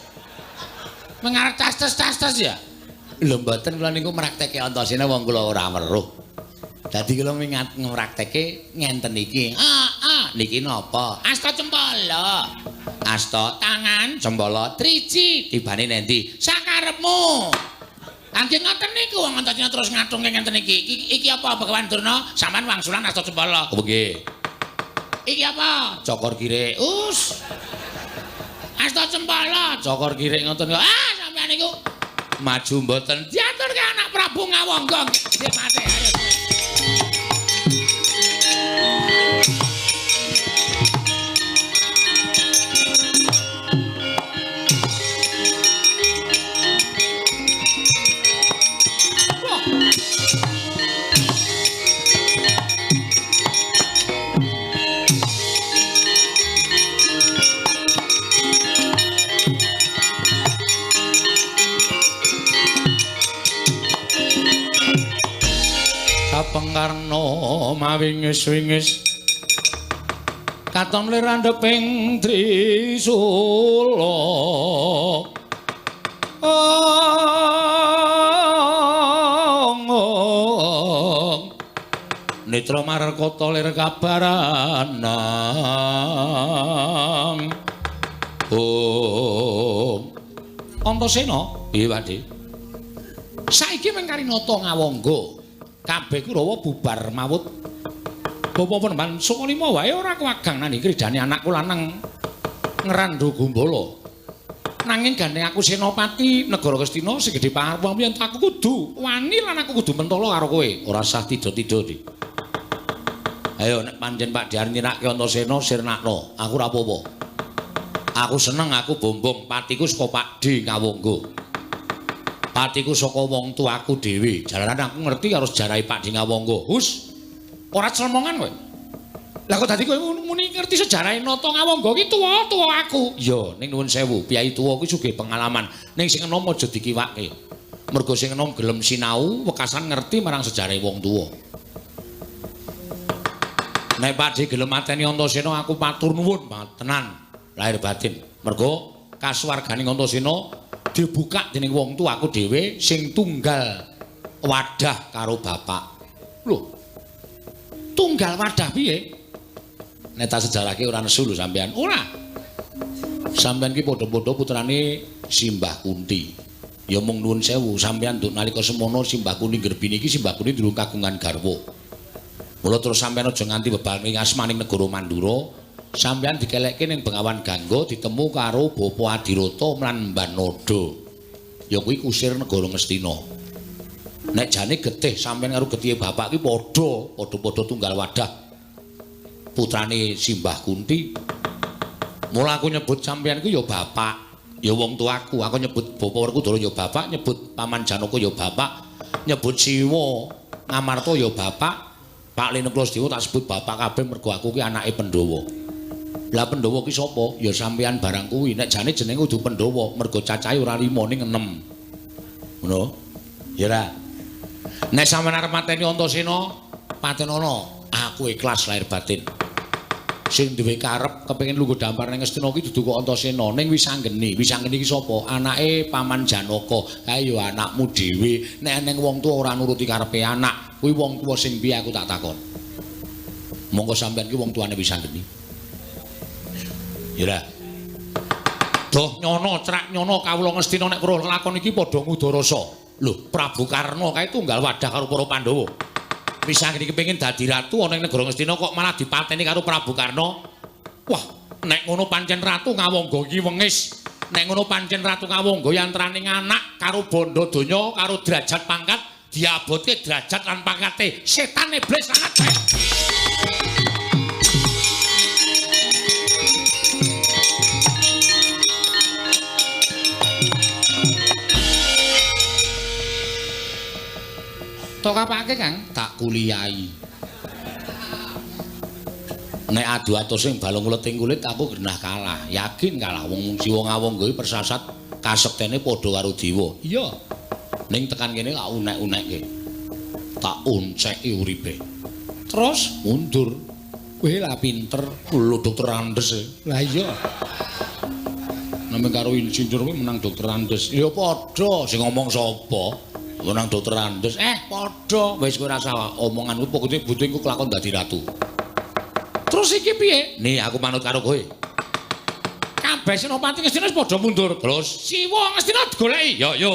Speaker 1: Mengarep tas-tas ya. Lho mboten kula niku mraktekke Antasena wong kula ora weruh. Dadi kula ngraktekke ngenten iki. Heeh, niki napa? Asta cempala. Asta tangan, cempala driji, tibane nendi? Sakarepmu. Nggih ngoten niku wong Antasena terus ngatungke ngenten iki. Iki apa Begawan Durna? Sampeyan wangsulan asta cempala. Oh nggih. Iki apa? Cokor kirik. Us. Asta cempala, cokor kirik ngoten kok. Ah, sampeyan niku maju mboten diaturke anak Prabu Ngawangga. Nggih mate ayo.
Speaker 2: Pengkarna mawingis-wingis katon lir andheping trisula ong netra markata lir kabaranang om Antasena piye Pakde saiki mung karinata Ngawangga kabeh Kurawa bubar mawut. Bapa Penemban Sukalima wae ora kewagang nandhi kridane anakku lanang Ngrandha Gumbala. Nanging gandeng aku senopati negara Ngastina sing gedhe pangarep yen aku kudu wani lan aku kudu mentala karo kowe. Ora sah tida-tida, Dik. Ayo nek pancen Pak Diar nyirake Antasena sirnakno, aku ora apa-apa. Aku seneng aku bombong patiku saka Pakde Ngawangga. Patiku saka wong tuaku dhewe. Jalaran aku ngerti karo sejarahe Pakde Ngawangga. Hus. Ora clemongan kowe. Lah kok dadi kowe muni ngerti sejarahe Nata Ngawangga ki tuwa-tuwa aku. Iya, ning nuwun sewu, piyai tuwa kuwi sugih pengalaman. Ning sing enom aja dikiwake. Mergo sing enom gelem sinau, wekasan ngerti marang sejarahe wong tuwa. Nek Pakde gelem mateni Antasena aku matur nuwun banget tenan lahir batin. Mergo Kasuwarganing Antasena dibuka dening wong tuaku dhewe sing tunggal wadah karo bapak. Lho. Tunggal wadah piye? Nek tak sejarahke ora nesu lho sampean. Ora. Sampean ki padha-padha putrane Simbah Kunti. Ya mung nuwun sewu, sampean nduk nalika semono Simbah Kunti nggerbini iki Simbah Kunti durung kagungan garwa. Mula terus sampean aja nganti bebaring asmaning negara Mandura, sampean dikelekke ning Bengawan Gangga ditemu karo Bapa Adirata lan Mbanada. Ya kuwi kusir negara Ngastina. Nek jane getih sampean karo getihe bapak ki padha, padha-padha tunggal wadah. Putrane Simbah Kunti. Mula aku nyebut sampean ku ya bapak, ya wong tuaku. Aku nyebut Bapa Werkudara ya bapak, nyebut Paman Janaka ya bapak, nyebut Siwa Ngamarta ya bapak. Pak Lene Kula tak sebut bapak kabeh mergo aku ki anake Pandhawa. Lah Pandhawa ki sapa? Ya sampean barang kuwi. Nek jane jenenge kudu Pandhawa, mergo cacahe ora 5 ning 6. Ngono? Ya ra. Nek sampean arep mateni Antasena, patenono. Aku ikhlas lahir batin. Sing duwe karep kepengin lungguh dampar ning Ngastina ki dudu kok Antasena, ning Wisanggeni. Wisanggeni ki sapa? Anake Paman Janaka. Kae ya anakmu dhewe. Nek eneng wong tuwa ora nuruti karepe anak, kuwi wong tuwa sing piye aku tak takon. Monggo sampean ki wong tuane Wisanggeni. Ya ra. Doh nyono crak nyono kawula Ngastina nek weruh lakon iki padha ngudarasa. Lho, Prabu Karna kae tunggal wadah karo para Pandhawa. Wisanggeni kepengin dadi ratu ana ing negara Ngastina kok malah dipateni karo Prabu Karna. Wah, nek ngono pancen ratu Ngawangga iki wengis. Nek ngono pancen ratu Ngawangga yantraning anak karo bondo donya karo derajat pangkat diabotke derajat lan pangkate setan iblis sangat baik. Tok apake, Kang? Tak kuliahi. Nek adu atus sing balung leting kulit aku genah kalah, yakin kalah. Wong Siwa Ngawangga iki persasat kasektene padha karo dewa. Iya. Ning tekan kene tak unek-unekke. Tak onceki uripe. Terus mundur. Kowe lah pinter, lho Dokter Andes. Lah iya. Namung karo insinyur kuwi menang Dokter Andes. Ya padha, sing ngomong sapa? Menang Dokter Andes. Padha. Wis kowe rasa omonganku pokoke butuh engko kelakon dadi ratu. Terus iki piye? Nih aku manut karo kowe. Kabeh senopati Ngastina wis padha mundur. Terus Siwa Ngastina digoleki. Yo yo.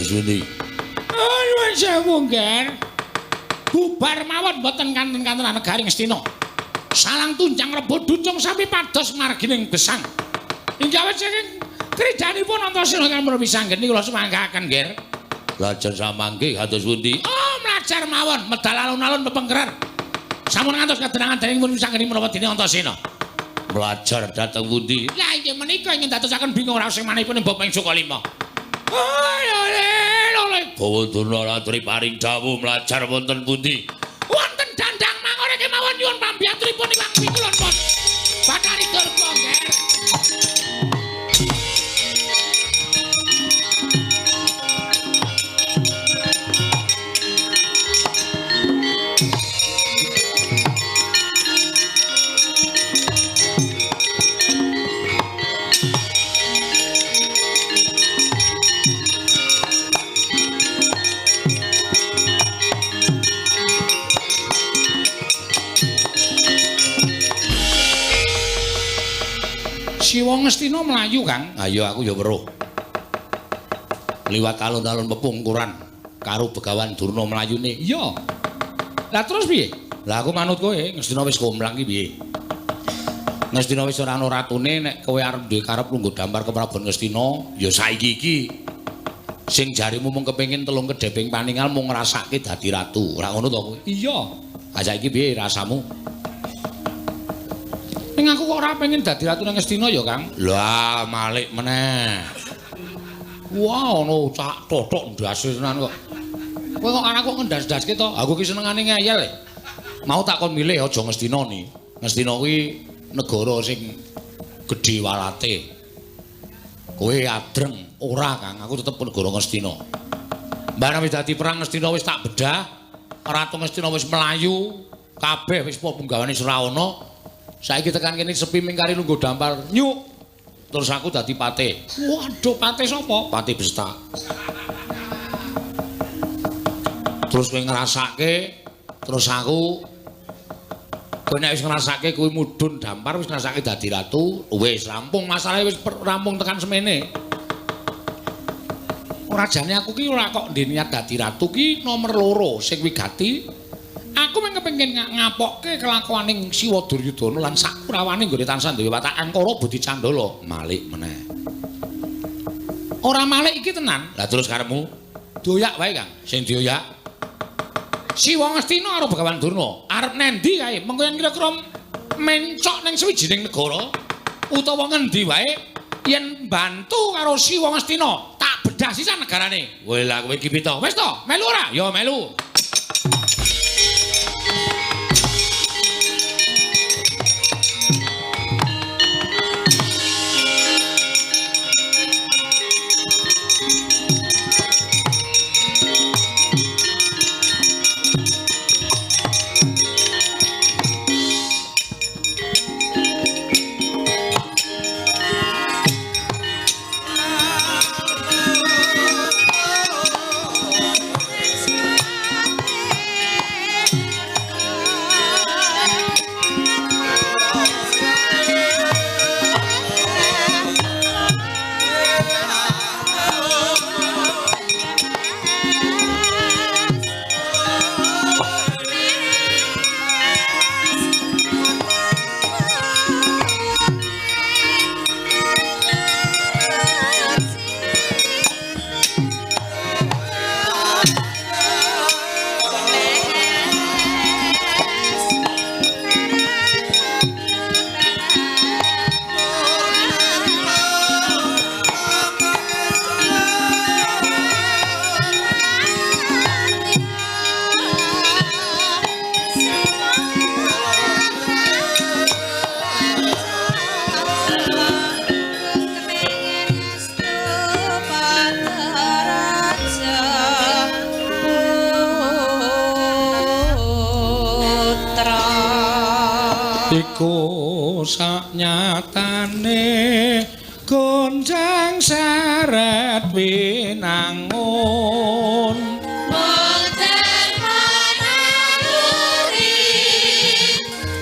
Speaker 1: Suni.
Speaker 2: Nuwun sewu, Ngger. Bubar mawon mboten kanten-kantenan negari Ngastina. Salang tunjang rebut ducung sami pados margining gesang. Inggih awit saking krijanipun Antasena kang Wisanggeni kula sumanggaken, Ngger.
Speaker 1: Lajeng samangke kados pundi?
Speaker 2: Oh, mlajar mawon medal alun-alun pepengkeran. Sampun ngantos kadenangan dening pun Wisanggeni menapa dene Antasena.
Speaker 1: Mlajar dhateng pundi?
Speaker 2: Lah inggih menika ingkang dadosaken bingung raos manihipun Bapak ing Sukalima.
Speaker 1: Bawa Durna laturi paring dawuh mlajar wonten pundi?
Speaker 2: Wonten dandang mangore kemawon nyuwun pambiyantunipun Iwang Pikulon pun. Bathari Durga, Ngger. Siwa Ngastina mlayu, Kang.
Speaker 1: Ayo aku ya weruh. Liwat alun-alun pepungkuran karo Begawan Durna mlayune.
Speaker 2: Iya. Lah terus piye?
Speaker 1: Lah aku manut kowe, Ngastina wis komplang ki piye? Ngastina wis ora ana ratune, nek kowe arep duwe karep lungguh dampar ke Prabu Ngastina, ya saiki iki. Sing jarimu mung kepengin telung kedheping paningal mung ngrasake dadi ratu. Ora ngono to kowe?
Speaker 2: Iya.
Speaker 1: Ha saiki piye rasamu?
Speaker 2: Ning aku kok ora pengen dadi ratu nang Ngastina ya, Kang.
Speaker 1: Lah, malik meneh.
Speaker 2: Wah, ana cak tothok ndase tenan kok. Kowe kok anakku ngendas-ndaske to? Aku ki senengane ngeyel. Mau tak kon milih aja Ngastina ni. Ngastina kuwi negara sing gedhe walate. Kowe adreng ora, Kang. Aku tetep negara Ngastina. Barang wis dadi perang Ngastina wis tak bedah, Ratu Ngastina wis mlayu, kabeh wis punggawane wis ora ana. Saiki tekan kene sepi mingkari lungguh dampar. Nyuk. Terus aku dadi patih. Waduh, patih sapa? Patih Besta. Terus kowe ngrasake, terus aku kowe nek wis ngrasake kuwi mudhun dampar wis ngrasake dadi ratu, wis rampung masalahe wis rampung tekan semene. Ora jane aku ki ora kok ndek niat dadi ratu ki nomor 2 sing wigati. Aku mung kepengin ngapokke kelakuaning Siwa Duryudana lan sakurawane nggone tansah duwe watak angkara budi candala. Malik meneh. Ora malik iki tenan. Lah terus karepmu dioyak wae, Kang. Sing dioyak Siwa Ngastina karo Begawan Durna. Arep nendi kae? Mengko yen kira-kira mencok ning sawijining negara utawa ngendi wae yen bantu karo Siwa Ngastina tak bedah sisan negarane. Kowe lah kowe iki pita. Wis to, melu ora? Ya melu. Iku saknyatane gonjang seret winangun
Speaker 4: mboten manaluri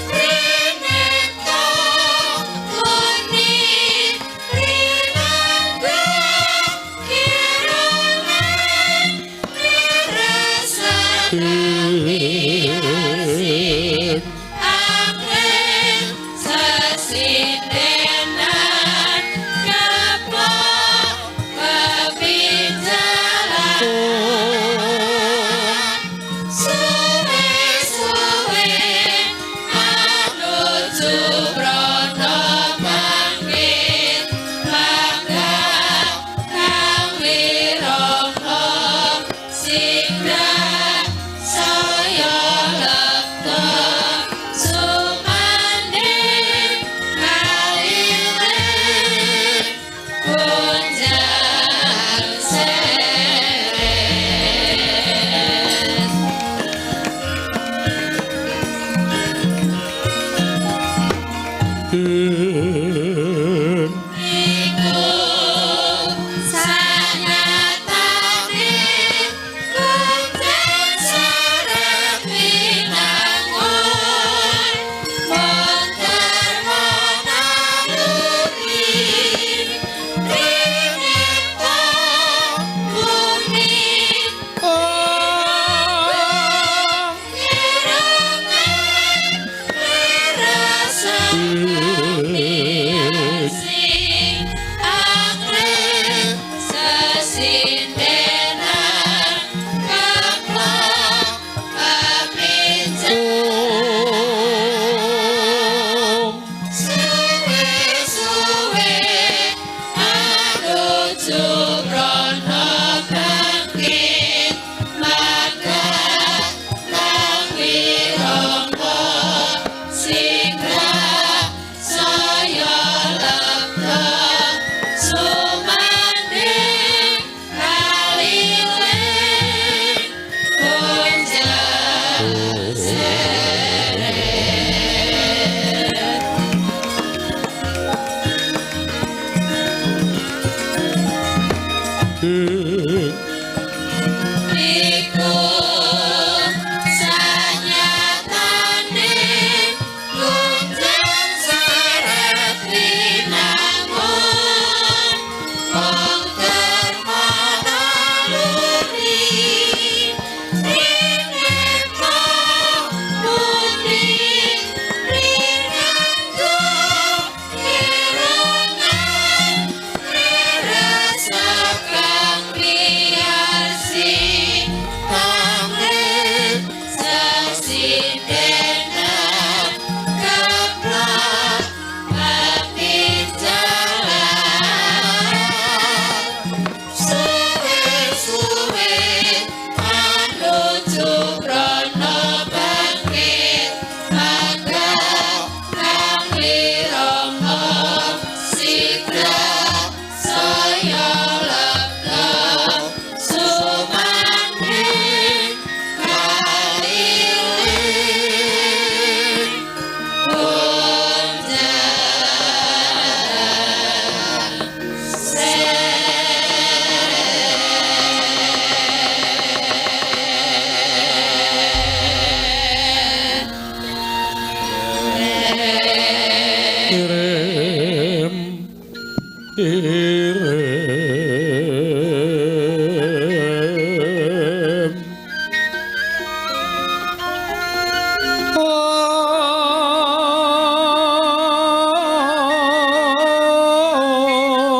Speaker 4: rineta guni rinangga kirangan miresan sindenan keplok kepijalan. Iku sanyatane kunjang seret winangun mung derma naluri rineka muni rinanggo kirengan rerasa kang wiyarsi pamrih sesindenan keplok bakti jalan suwe-suwe anuju prana bangkit maka kang wirama sigra saya lepta sumandhing kaliling kunjang.
Speaker 2: Irim irim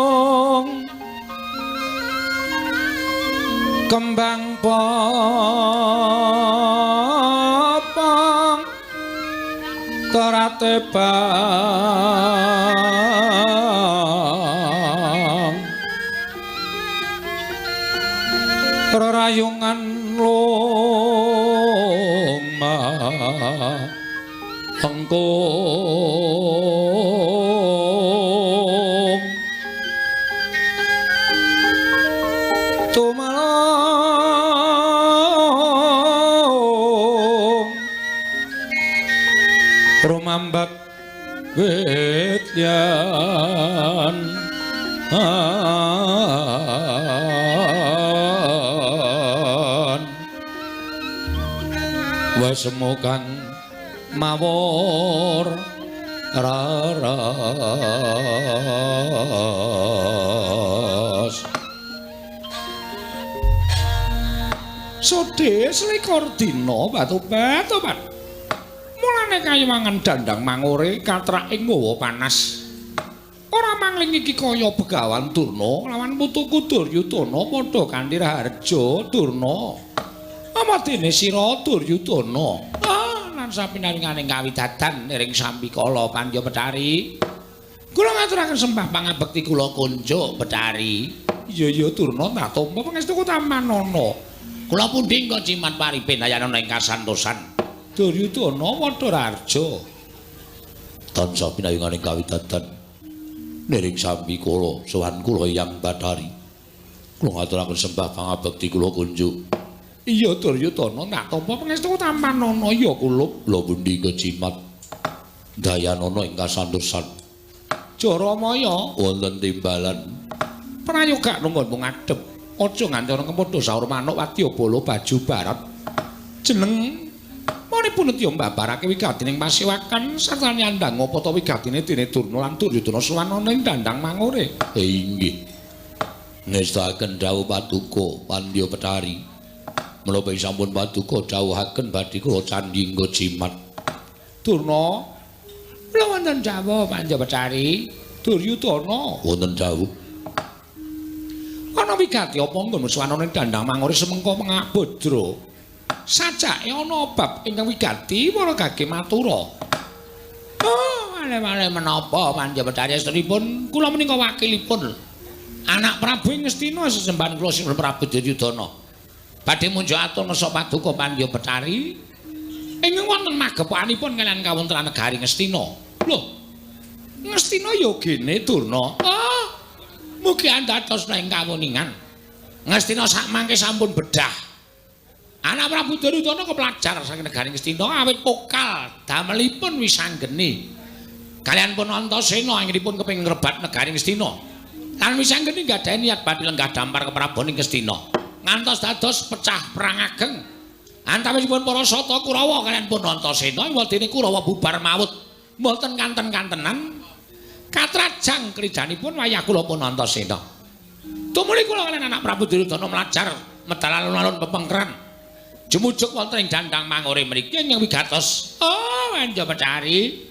Speaker 2: Ong kembang popong terate bang rerayungan loma engkung tumalung rumambak wit yan an wesemu kang mawur raras Sode selikur dina batu-batu Pak. Mulane kayuwangan dandang mangure katrake nggawa panas. Ora mangling iki kaya Begawan Durna lawan putuku Duryudana padha kanthi raharja Durna. Amadene sira Duryudana. Ah, lan sapinaringaning kawidadan ring sambikala Pandya Bethari. Kula ngaturaken sembah pangabekti kula kunjuk Bethari. Iya iya Durna tak tampa pangestuku tamanana. Kula pundi engko jimat paripin ayanana ing kasantosan. Duryudana padha raharja. Tansah pinayunganing kawidadan niring sambikala sowan kula Hyang Bathari. Kula ngaturaken sembah pangabekti kula kunjuk. Iya Duryudana tak tampa pangestu tamanana ya kulup. Kula pundi engko jimat dayanana ing kasantosan. Jaramaya wonten timbalan. Prayoga nunggonmu ngadhep. Aja nganti ana kemodho saur manuk wadyabala baju barat. Jeneng manipun ya mbabarake wigatining pasewakan sarta nyandang apa ta wigatine dene Durna lan Duryudana sowan ana ing dandang mangure. Inggih. Ngestakaken dawuh paduka Pandya Bethari. Menapa sampun paduka dawuhaken badhe kula candhi nggo jimat. Durna, kula wonten dawuh Pandya Bethari. Duryudana wonten dawuh. Ana wigati apa nggon sowan ana ing dandang mangure semengko pangabodra. Sajake ana bab ingkang wigati para gage matura. Oh, wale-wale menapa Pandya Bethari estunipun kula menika wakilipun anak Prabu ing Ngastina sesembahan kula Sri Prabu Duryudana. Badhe munjuk atur nesa paduka Pandya Bethari ingkang wonten magepokanipun kaliyan kawontenan negari Ngastina. Lho, Ngastina ya gene Durna. Oh, mugi andados ing kawuningan. Ngastina sakmangke sampun bedah. Anak Prabu Duryudana kepelajar saking negari Ngastina awit pokal damelipun wisanggeni. Kaliyan pun Antasena anggenipun kepengin ngrebat negari Ngastina. Lan wisanggeni nggadahi niat badhe lenggah dampar keprabon ing Ngastina. Ngantos dados pecah perang ageng. Antawisipun para sata Kurawa kaliyan pun Antasena iwadene Kurawa bubar mawut. Mboten kanten-kantenan katrajang krijanipun wayah kula pun Antasena. Tumuli kula kaliyan anak Prabu Duryudana mlajar medal alun-alun pepengkeran. Jumujuk wonten ing dandang mangore mriki ingkang wigatos. Oh, Wanja Betari.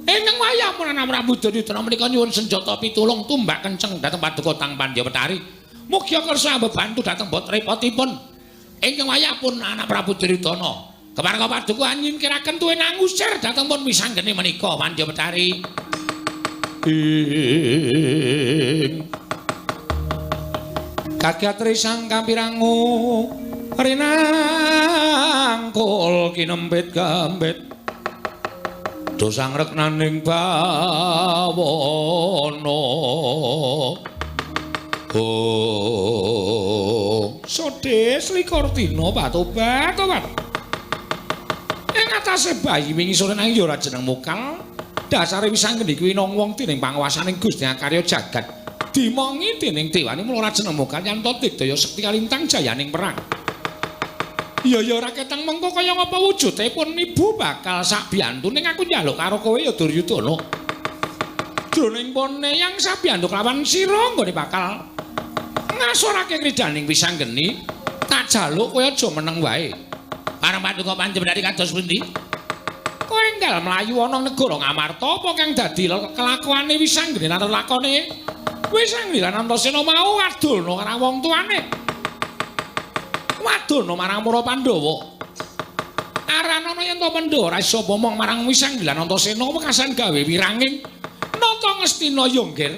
Speaker 2: Ingkang wayah pun anak Prabu Duryudana menika nyuwun senjata pitulung tumbak kenceng dhateng paduka Tang Pandya Betari. Mugi kersa bebantu dhateng bot repotipun. Ingkang wayah pun anak Prabu Duryudana kepareng paduka nyingkiraken tuwin angusir dhateng pun wisanggeni menika Pandya Betari. Ing kagatri sang kampirangu rinangkul kinempit gambit dosang reknaning bawana. Oh, sodes likur dina batobat tobat. Ing atase bayi wingi sore nanging ya ora jeneng mokal. Dasare wisanggeni kuwi nang wong dening panguwasaning Gusti Akarya jagat. Dimongi dening dewane mula ora jeneng mokal yen to digdaya sekti kalintang jayaning perang. Ya ya ora ketang mengko kaya ngapa wujude pun ibu bakal sak biyantu ning aku njaluk karo kowe ya Duryudana. Jroning pone yang sabiyantu kelawan sira nggone bakal ngasorake kridaning wisanggeni tak jaluk kowe aja meneng wae. Parang paduka panjenengan kados pundi? Kowe enggal mlayu ana negara Ngamarta apa kang dadi kelakuane wisanggeni lan lakone wisanggeni lan Antasena mau wadulna marang wong tuane. Wadulna marang para Pandhawa. Aranana yen to Pandhawa ora iso momong marang wisanggeni lan Antasena wekasan gawe wiranging nata ngestina ya nggir.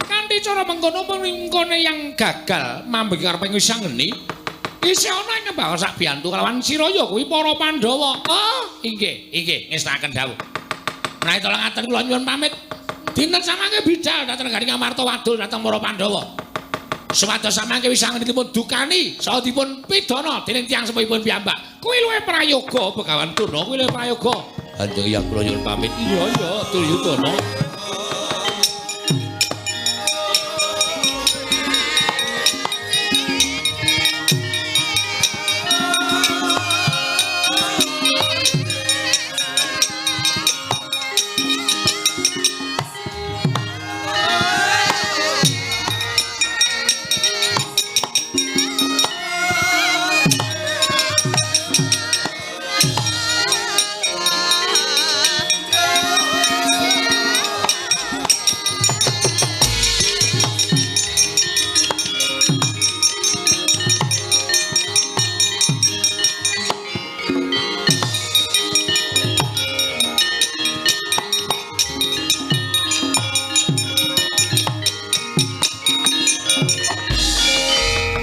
Speaker 2: Kanthi cara mengkono mengkone yang gagal mambeki kareping wisanggeni isih ana ing bakal sak biyantu kelawan sira ya kuwi para Pandhawa. Oh, inggih, inggih ngestakaken dawuh. Menawi tolong atur kula nyuwun pamit. Dinten samangke bidal dhateng negari Ngamarta wadul dhateng para Pandhawa. Supados samangke wisanggeni dipun dukani saha dipun pidana dening tiyang sepuhipun piyambak. Kuwi luwih prayoga Begawan Durna, kuwi luwih prayoga. Kanjeng ya kula nyuwun pamit. Iya ya Duryudana.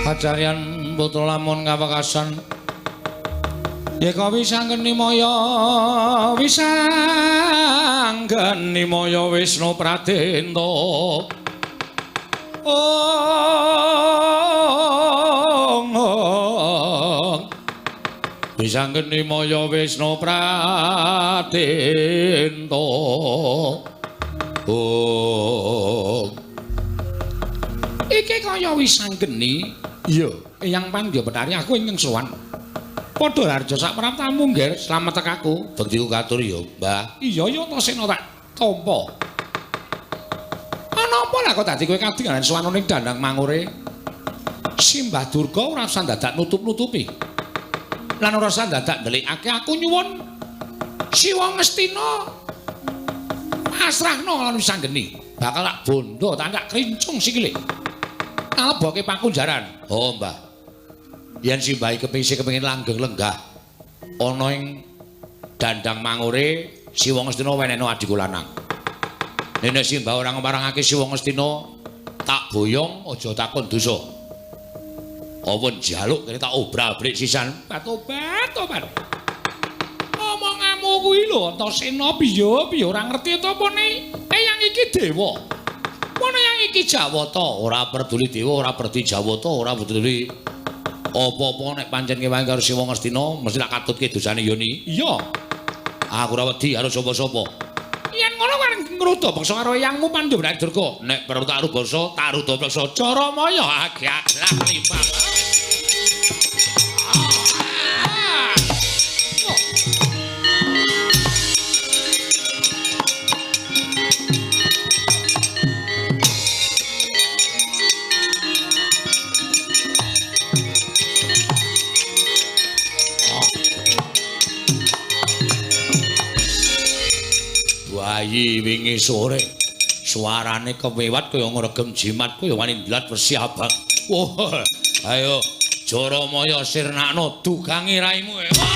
Speaker 2: Acaryan putra lamun kawekasan yeka wisanggeni maya wisanggeni maya Wisnu Pradenta. Ong wisanggeni maya Wisnu Pradenta. Ong iki kaya wisanggeni. Iya, Eyang Pandya Betari aku ingkang sowan. Padha harja sak praptamu nggih, slamet aku. Bektiku katur ya, Mbah. Iya ya Antasena tak tampa. Ana apa lah kok dadi kowe kadingalan sowan ning dandang mangure? Simbah Durga ora usah dadak nutup-nutupi. Lan ora usah dadak ndelikake aku nyuwun Siwa Ngastina pasrahno lan wisanggeni. Bakal tak bondo, tak krincung sikile. Naleboke pakunjaran. Oh, Mbah. Yen simbah kepingin kepengin langgeng lenggah ana ing dandang mangure Siwa Ngastina wenehno adhiku lanang. Nek simbah ora ngmarangake Siwa Ngastina tak boyong aja takon dosa. Apa njaluk kene tak obral-abrik sisan. Tobat, tobat. Omonganmu kuwi lho Antasena piye piye ora ngerti ta apa ne? Eyang iki dewa. Mana yang iki Jawata ora peduli dewa, ora peduli Jawata, ora peduli apa-apa nek pancen kewangi karo Siwa Ngastina mesti tak katutke dosane Yoni. Iya. Aku ora wedi karo sapa-sapa. Yen ngono kan ngruda bangsa karo eyangmu Pandhawa Durga. Nek perlu tak rubasa, tak ruda bangsa Caramaya agak-agak limpah.
Speaker 1: Piyayi wingi sore. Suarane kewewat kaya ngregem jimat kaya wani ndlat wesi abang. Wah, ayo Jaramaya sirnakno dugangi raimu. Wah.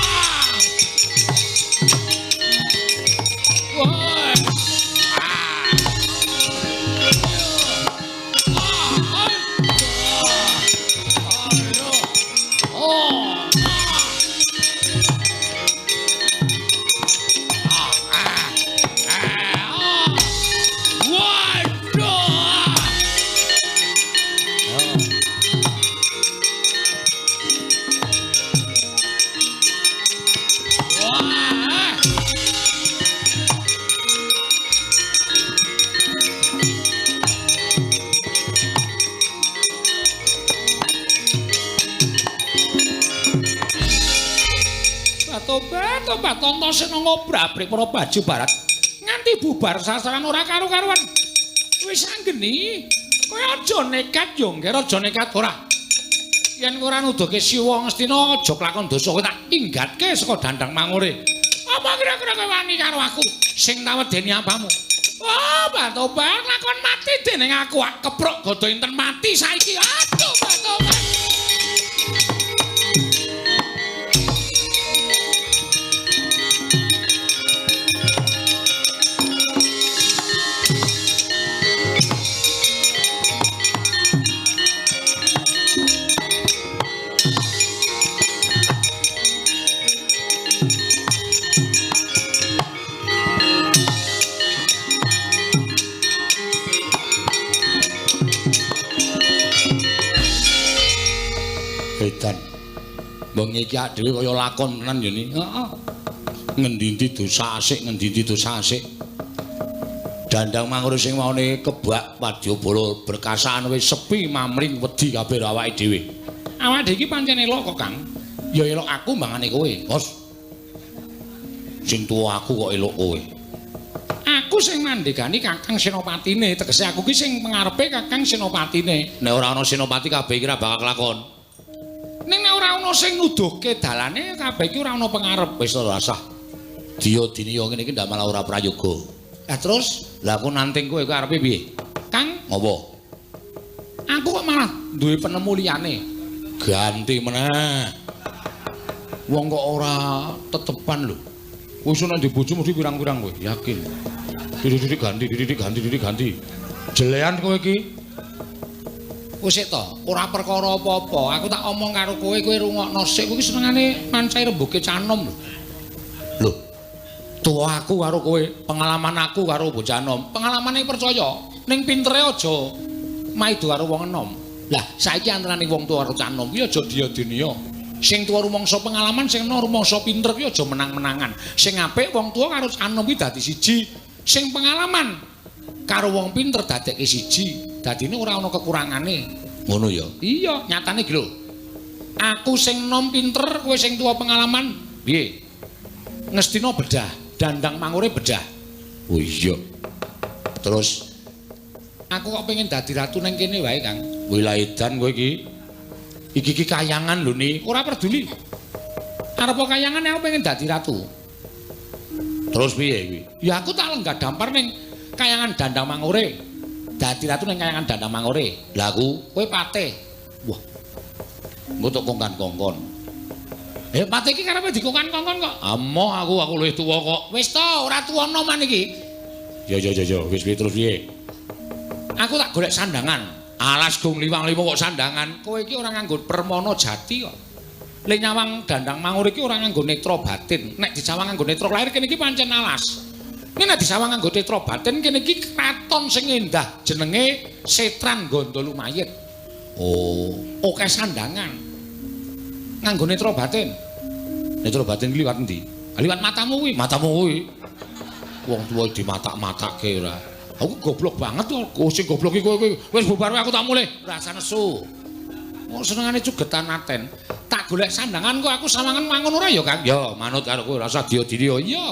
Speaker 2: Tobat Antasena ngobrak-abrik para baju barat nganti bubar sasaran ora karu-karuan. Wis anggeni, kowe aja nekat yo, Ngger, aja nekat ora. Yen kowe ora nuduhke Siwa Ngastina aja kelakon dosa, kowe tak inggatke saka dandang mangure. Apa kira-kira kowe wani karo aku sing tak wedeni apamu? Wah, Tobat lakon mati dening aku, keprok gada inten mati saiki. Aduh, Tobat.
Speaker 1: Edan. Wengi iki dhewe kaya lakon tenan ya ni. Heeh. Ngendi-endi dosa asik, ngendi-endi dosa asik. Dandang Mangure sing maune kebak wadyabala berkasan wis sepi mamring wedi kabeh awake dhewe.
Speaker 2: Awake dhewe iki pancen elok kok, Kang.
Speaker 1: Ya elok aku mbangane kowe, Bos. Sing tuwa aku kok elok kowe.
Speaker 2: Aku sing mandhegani Kakang Senopatine, tegese aku ki sing pengarepe Kakang Senopatine.
Speaker 1: Nek ora ana Senopati kabeh iki ora bakal kelakon.
Speaker 2: Ning nek ora ana sing nuduhke dalane kabeh iki ora ana pengarep.
Speaker 1: Wis ora rasah. Diya diniya ngene iki ndak malah ora prayoga.
Speaker 2: Lah terus,
Speaker 1: lah aku nanting kowe kowe arepe piye?
Speaker 2: Kang,
Speaker 1: ngopo?
Speaker 2: Aku kok malah duwe penemu liyane.
Speaker 1: Ganti meneh. Wong kok ora tetepan lho. Wis ana di bojo mesti pirang-pirang kowe, yakin. Didik-didik ganti, didik ganti, didik ganti. Jelean kowe iki.
Speaker 2: Wis sik to, ora perkara apa-apa. Aku tak omong karo kowe, kowe rungokno sik. Kowe iki senengane mancai rembuge canom lho.
Speaker 1: Lho. Tuwa aku karo kowe, pengalaman aku karo bocah nom.
Speaker 2: Pengalamane percaya, ning pintere aja maido karo wong enom. Lah, saiki antarane wong tuwa karo canom kuwi aja diya-diniya. Sing tuwa rumangsa pengalaman, sing enom rumangsa pinter kuwi aja menang-menangan. Sing apik wong tuwa karo canom kuwi dadi siji. Sing pengalaman karo wong pinter dadekke siji. Dadine ora ana kekurangane.
Speaker 1: Ngono ya?
Speaker 2: Iya, nyatane iki lho. Aku sing nom pinter, kowe sing tuwa pengalaman, piye? Ngestina bedah, dandang mangure bedah.
Speaker 1: Oh iya. Terus
Speaker 2: aku kok pengen dadi ratu nang kene wae, Kang.
Speaker 1: Wilaedan kowe iki. Iki iki kayangan lho ni.
Speaker 2: Ora peduli. Arep kayangan aku pengen dadi ratu.
Speaker 1: Terus piye kuwi?
Speaker 2: Ya aku tak lenggah dampar ning kayangan dandang mangure. Dadi ratu ning kayangan dandang mangure.
Speaker 1: Lah aku
Speaker 2: kowe patih.
Speaker 1: Wah. Engko tok kongkan-kongkon.
Speaker 2: Patih iki karepe dikongkan-kongkon kok.
Speaker 1: Amoh aku luwih tuwa kok.
Speaker 2: Wis to, ora tuwa noman iki.
Speaker 1: Ya ya ya ya, wis piye terus piye?
Speaker 2: Aku tak golek sandangan.
Speaker 1: Alas gong liwang-liwang kok sandangan.
Speaker 2: Kowe iki ora nganggo permana jati kok. Le nyawang dandang mangur iki ora nganggo netra batin. Nek disawang nganggo netra lahir kene iki pancen alas. Nek nek disawang nganggo netra batin kene iki kraton sing endah jenenge Setran Ganda Lumayit.
Speaker 1: Oh,
Speaker 2: akeh sandangan. Nganggo netra batin.
Speaker 1: Netra batin ki liwat endi?
Speaker 2: Liwat matamu kuwi.
Speaker 1: Matamu kuwi. Wong tuwa dimatak-matake ora.
Speaker 2: Aku goblok banget kok. Oh, sing goblok iki kowe kuwi. Wis bubar wae aku tak mulih. Rasa nesu. Kok senengane cugetan aten. Tak golek sandangan kok aku sawangan mangun ora ya, Kang?
Speaker 1: Ya, manut karo kowe rasa diya-diya.
Speaker 2: Iya.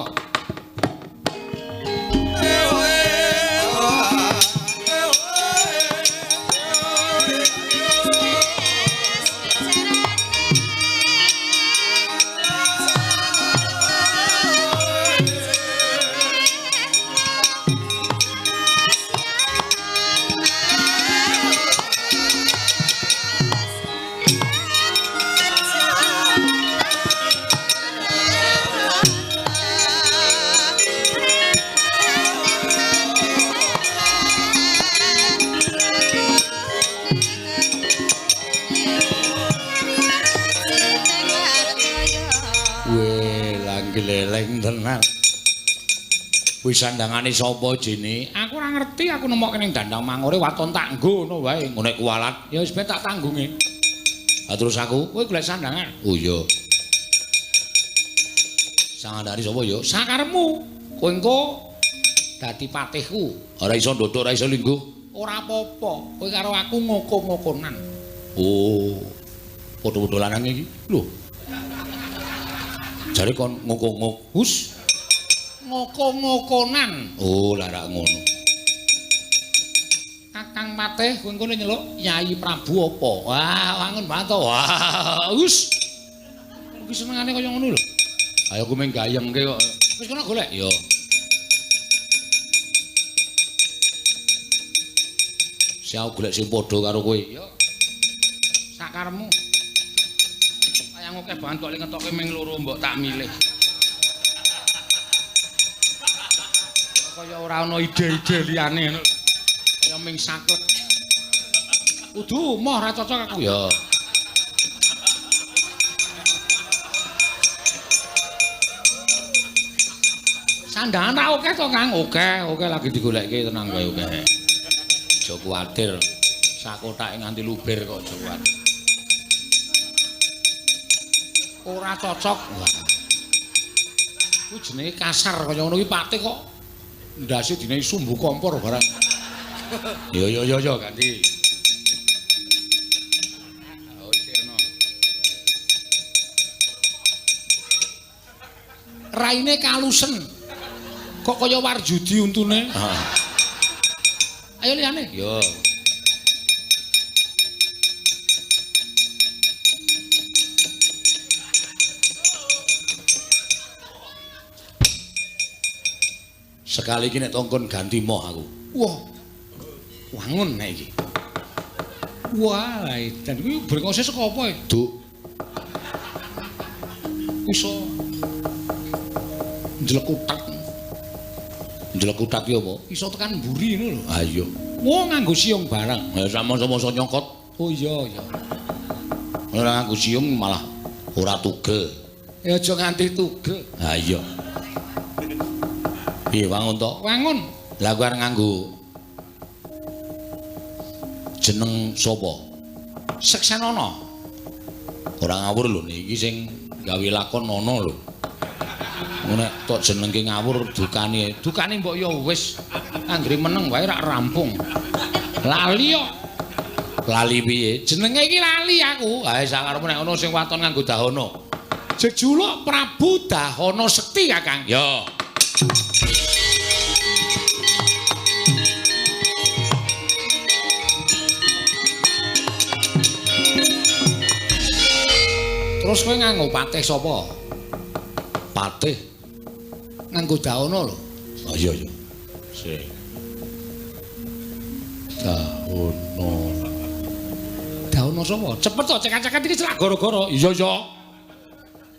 Speaker 1: Gleleng tenan. Kuwi sandangane sapa jene?
Speaker 2: Aku ora ngerti, aku nemokke ning Dandang Mangure waton tak nggo ngono wae.
Speaker 1: Ngono kuwalat.
Speaker 2: Ya wis ben tak tanggunge.
Speaker 1: Ha terus aku,
Speaker 2: kowe golek sandangan.
Speaker 1: Oh iya. Sandangane sapa ya?
Speaker 2: Sakarepmu. Kowe engko dadi patihku.
Speaker 1: Ora iso ndodok, ora iso lingguh.
Speaker 2: Ora apa-apa. Kowe karo aku ngoko-ngokonan.
Speaker 1: Oh. Padha-padha lanang iki. Lho. Jare kon ngoko-ngok.
Speaker 2: Hus. Ngoko-ngokonan.
Speaker 1: Oh, lah rak ngono.
Speaker 2: Kakang Patih kowe engko nyeluk Yai Prabu apa? Wah, wangun banget to.
Speaker 1: Wah, hus.
Speaker 2: Iki senengane kaya ngono lho.
Speaker 1: Ayo aku mung gayengke kok.
Speaker 2: Wis kono golek.
Speaker 1: Yo. Sing aku golek sing padha karo kowe.
Speaker 2: Yo. Sakarepmu. Wayang akeh banget kok ngetoke ming loro mbok tak milih. Kaya ora ana ide-ide liyane ngono. Kaya ming saklek. Kudu moh ora cocok aku.
Speaker 1: Ya.
Speaker 2: Sandangan ra akeh to, Kang? Oke, oke lagi digolekke tenang wae oke.
Speaker 1: Aja kuwatir. Sakotake nganti luber kok aja kuwatir.
Speaker 2: Ora cocok.
Speaker 1: Wah.
Speaker 2: Kuwi jenenge kasar kaya ngono kuwi patih kok ndase dinehi sumbu kompor barang.
Speaker 1: Yo yo yo yo ganti.
Speaker 2: Oh, seno. Raine kalusen. Kok kaya warjudi untune.
Speaker 1: Heeh.
Speaker 2: Ayo liyane.
Speaker 1: Yo. Sekali iki nek tongkon ganti moh aku.
Speaker 2: Wah. Wangun nek iki. Wah, edan kuwi brengose saka apa,
Speaker 1: Duk?
Speaker 2: Iso njlekutak.
Speaker 1: Njlekutak ki apa?
Speaker 2: Iso tekan mburi ngono lho.
Speaker 1: Ha iya.
Speaker 2: Wah, nganggo siung barang.
Speaker 1: Ya sama-sama nyokot.
Speaker 2: Oh iya, iya.
Speaker 1: Ora nganggo siung malah ora tugel.
Speaker 2: Ya aja nganti tugel.
Speaker 1: Ha iya. Piye wangun to?
Speaker 2: Wangun.
Speaker 1: Lah aku arep nganggo jeneng sapa?
Speaker 2: Seksenana.
Speaker 1: Ora ngawur lho niki sing gawe lakon ana lho. Nek tok jenengke ngawur dukane,
Speaker 2: dukane mbok ya wis anggere meneng wae rak rampung. Lali kok.
Speaker 1: Lali piye?
Speaker 2: Jenenge iki lali aku.
Speaker 1: Ha sakarepmu nek ana sing waton nganggo dahana.
Speaker 2: Jejuluk Prabu Dahana Sekti, Kakang.
Speaker 1: Ya.
Speaker 2: Terus kowe nganggo patih sapa?
Speaker 1: Patih
Speaker 2: nganggo dahana lho.
Speaker 1: Oh iya iya. Sik. Dahana.
Speaker 2: Dahana sapa? Cepet to cekak-cekak iki celak gara-gara.
Speaker 1: Iya iya.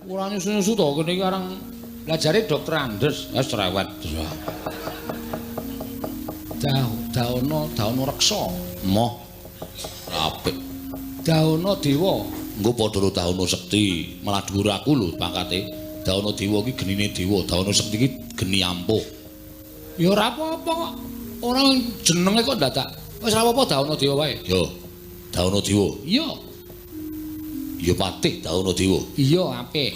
Speaker 2: Ora nyusu-nyusu to kene iki arang lajare Dokter Andes.
Speaker 1: Wis cerewet.
Speaker 2: Dahana, dahana reksa.
Speaker 1: Moh. Apik.
Speaker 2: Dahana dewa.
Speaker 1: Engko padha karo Dahana Sekti, malah dhuwur aku lho pangkate. Dahana Dewa iki genine dewa, Dahana Sekti iki geni ampuh.
Speaker 2: Ya ora apa-apa kok. Ora jenenge kok dadak. Wis ora apa-apa Dahana Dewa wae.
Speaker 1: Yo. Dahana Dewa.
Speaker 2: Iya.
Speaker 1: Ya patih Dahana Dewa.
Speaker 2: Iya, apik.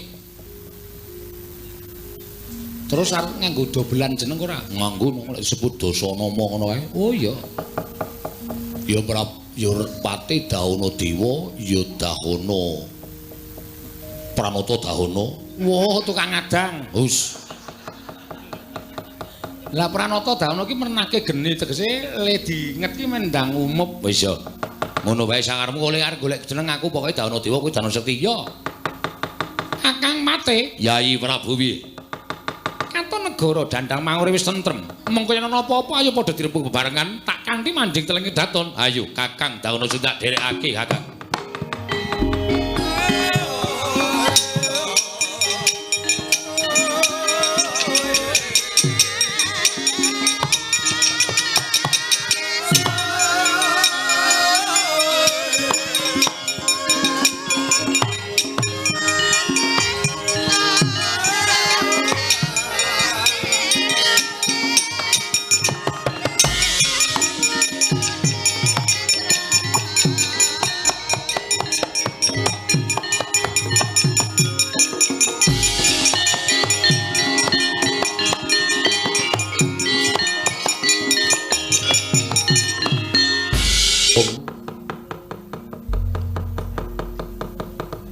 Speaker 2: Terus arep nganggo dobelan jeneng ora?
Speaker 1: Nganggo nek disebut Dasanama ngono kae.
Speaker 2: Oh iya.
Speaker 1: Ya ya patih Dahana Dewa, ya Dahana Pranata Dahana.
Speaker 2: Wah, tukang ngadang.
Speaker 1: Hus.
Speaker 2: Lah Pranata Dahana ki mernake geni tegese le dinget ki mendang umup.
Speaker 1: Wis ya. Ngono wae sangarepmu oleh arep golek jeneng aku pokoke Dahana Dewa kuwi Dahana Sekti.
Speaker 2: Ya. Kakang Mate,
Speaker 1: Yai Prabu piye?
Speaker 2: Katon negara Dandang Mangure wis tentrem. Mengko yen ana apa-apa ayo padha dirembug bebarengan tak kanthi manjing telenge daton.
Speaker 1: Ayo Kakang Dahana Sekti tak dherekake Kakang.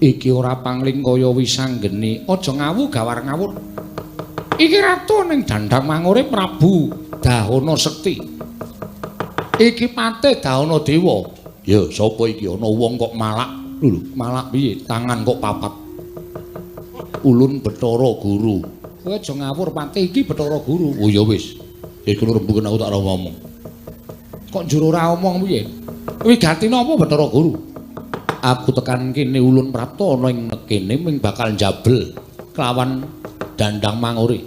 Speaker 2: Iki ora pangling kaya Wisanggeni. Aja ngawu gawar ngawur. Iki ratu ning dandang mangure Prabu Dahana Sekti. Iki patih Dahana Dewa. Ya sapa iki ana wong kok malak? Lho, malak piye? Tangan kok papat. Ulun Bathara Guru. Kowe aja ngawur patih iki Bathara Guru. Oh ya wis. Iku rembuken aku tak ora ngomong. Kok njur ora omong piye? Wigatine apa Bathara Guru? Aku tekan kene ulun prapta ana ing kene ming bakal njabel kelawan dandang mangure.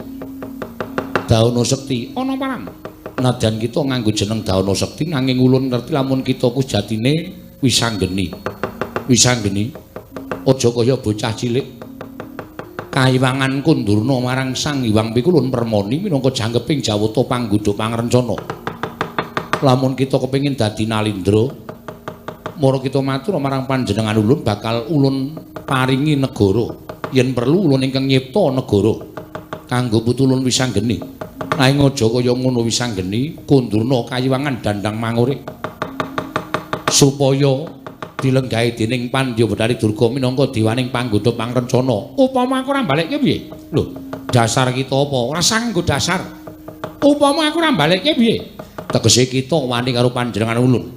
Speaker 2: Dahana Sekti ana parang. Nadyan kita nganggo jeneng Dahana Sekti nanging ulun ngerti lamun kita ku sejatine Wisanggeni. Wisanggeni aja kaya bocah cilik. Kayiwangan Kundurna marang Sang Hyang Pikulun Permoni minangka jangkeping jawata panggodha pangrencana. Lamun kita kepengin dadi nalindra, mara kita matur marang panjenengan ulun bakal ulun paringi negara. Yen perlu ulun ingkang nyipta negara kanggo putu ulun Wisanggeni. Nanging aja kaya ngono Wisanggeni, Kundurna kayiwangan dandang mangure supaya dilenggahi dening Pandya Bathari Durga minangka dewaning panggodha pangrencana. Upama aku ora balekke piye? Lho, dasar kita apa? Ora sanggo dasar. Upama aku ora balekke piye? Tegese kita wani karo panjenengan ulun.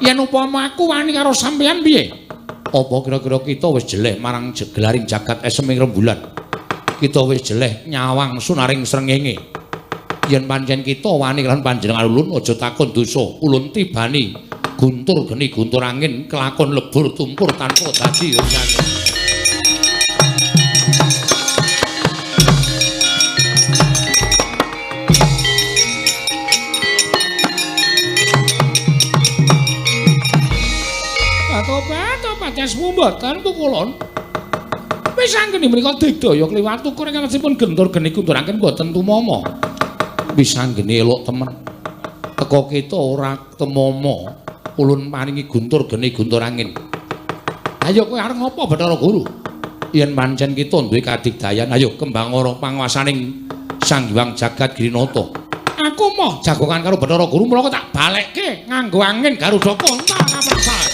Speaker 2: Yen upama aku wani karo sampeyan piye? Apa kira-kira kita wis jeleh marang gelaring jagat eseming rembulan? Kita wis jeleh nyawang sunaring srengenge. Yen pancen kita wani karo panjenengan ulun aja takon dosa, ulun tibani guntur geni guntur angin kelakon lebur tumpur tanpa dadi urusan. Tobat jasmu mboten pukulun. Wis anggene menika digdaya kliwat ukur ingkang dipun gentur geni guntur angin mboten tumama. Wis anggene elok temen. Teko kita ora temama. Ulun paringi guntur geni guntur angin. Ayo kowe arep ngopo Bathara Guru? Yen pancen kita duwe kadigdayan, ayo kembang ora panguwasaning Sang Hyang Jagat Girinata. Aku moh jagongan karo Bathara Guru mula tak balekke nganggo angin Garuda kontal kaprasar.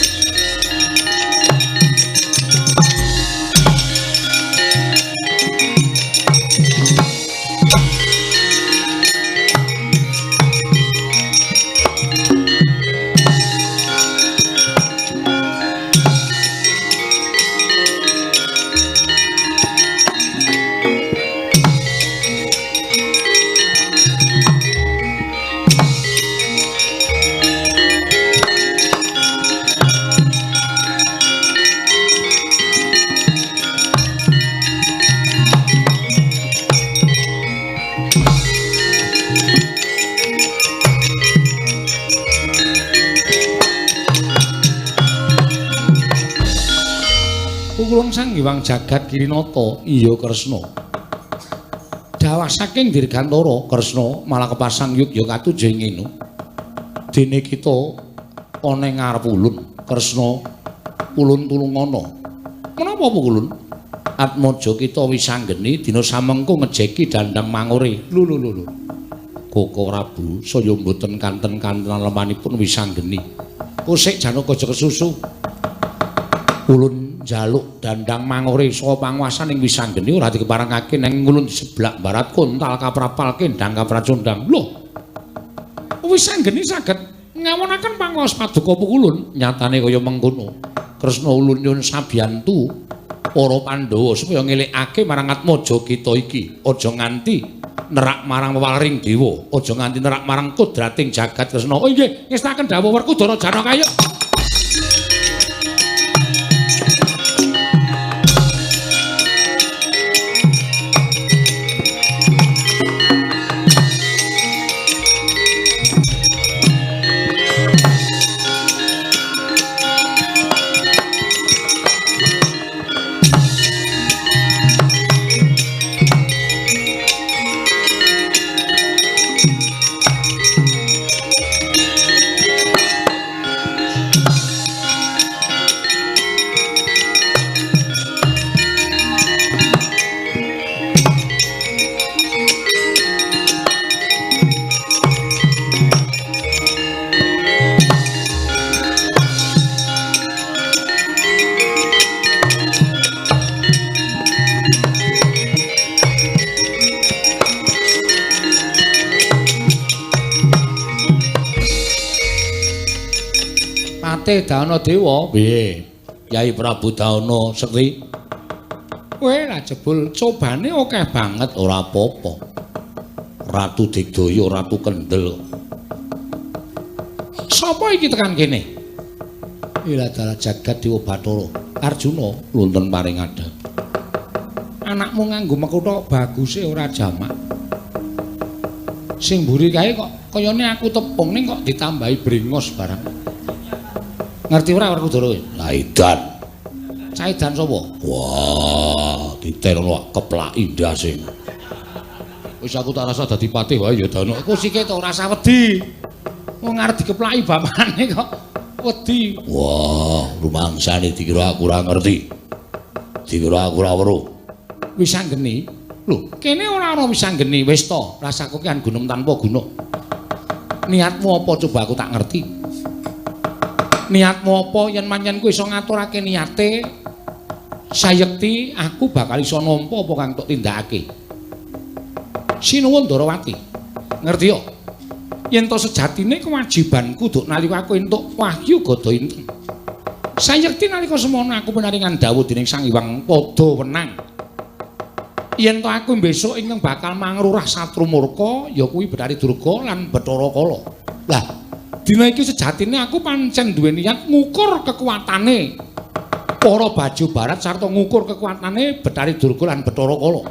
Speaker 2: Pukulun Sang Hyang Jagat Girinata iya Kresna. Dawah saking Dirgantara Kresna malah kepasang yugya katuju ing ngene. Dene kita ana ing ngarep ulun Kresna ulun tulungana. Menapa Pukulun? Atmaja kita Wisanggeni dina samengko ngejeki dandang mangure. Lho lho lho. Koko Prabu saya mboten kanten-kantenan lemanipun Wisanggeni. Kusik Janaka aja kesusu. Ulun njaluk dandang mangure saka panguwasaning Wisanggeni ora dikeparengake nang ulun seblak barat kontal kaprapal kendang kapracondang. Lho. Wisanggeni saged ngawonaken panguwas paduka Pukulun nyatane kaya mengkono. Kresna ulun nyuwun sabiyantu para Pandhawa supaya ngelingake marang atmaja kita iki aja nganti nerak marang wewaring dewa, aja nganti nerak marang kodrating jagat Kresna. Oh inggih, ngestaken dawuh Werkudara Janaka ayo. Patih Dana Dewa. Piye? Yai Prabu Dana Sekti. Kowe lah jebul cobane akeh banget ora apa-apa. Ratu Digdaya, Ratu Kendel. Sapa iki tekan kene? Ila dalah jagat Dewa Bathara Arjuna lunten paring adhep. Anakmu nganggo mekutha baguse ora jamak. Sing mburi kae kok kayane aku tepung ning kok ditambahi brengos barang. Ngerti ora Werkudara kowe?
Speaker 1: Lah edan.
Speaker 2: Cah edan sapa?
Speaker 1: Wah, diterno keplaki ndase.
Speaker 2: Wis aku tak rasa dadi patih wae ya Dana. Iku sike to ora usah wedi. Wong arep dikeplaki bapakne kok wedi.
Speaker 1: Wah, rumangsane dikira aku ora ngerti. Dikira aku ora weruh.
Speaker 2: Wisanggeni? Lho, kene ora ana wisanggeni. Wis to, rasaku ki gunung tanpa guna. Niatmu apa coba aku tak ngerti. Niatmu apa yen manyen kowe iso ngaturake niate, sayekti aku bakal iso nampa apa kang tok tindakake. Sinuwun Ndarawati. Ngerti yo? Yen to sejatine kewajibanku duk nalika aku entuk wahyu gada inten. Sayekti nalika semono aku pinaringan dawuh dening Sang Hyang Pada Wenang. Yen to aku besok ingkang bakal mangrurah Satru Murka ya kuwi Bathari Durga lan Bathara Kala. Lah, dina iki sejatine aku pancen duwe niat ngukur kekuatane para baju barat sarta ngukur kekuatane Bathari Durga lan Bathara Kala.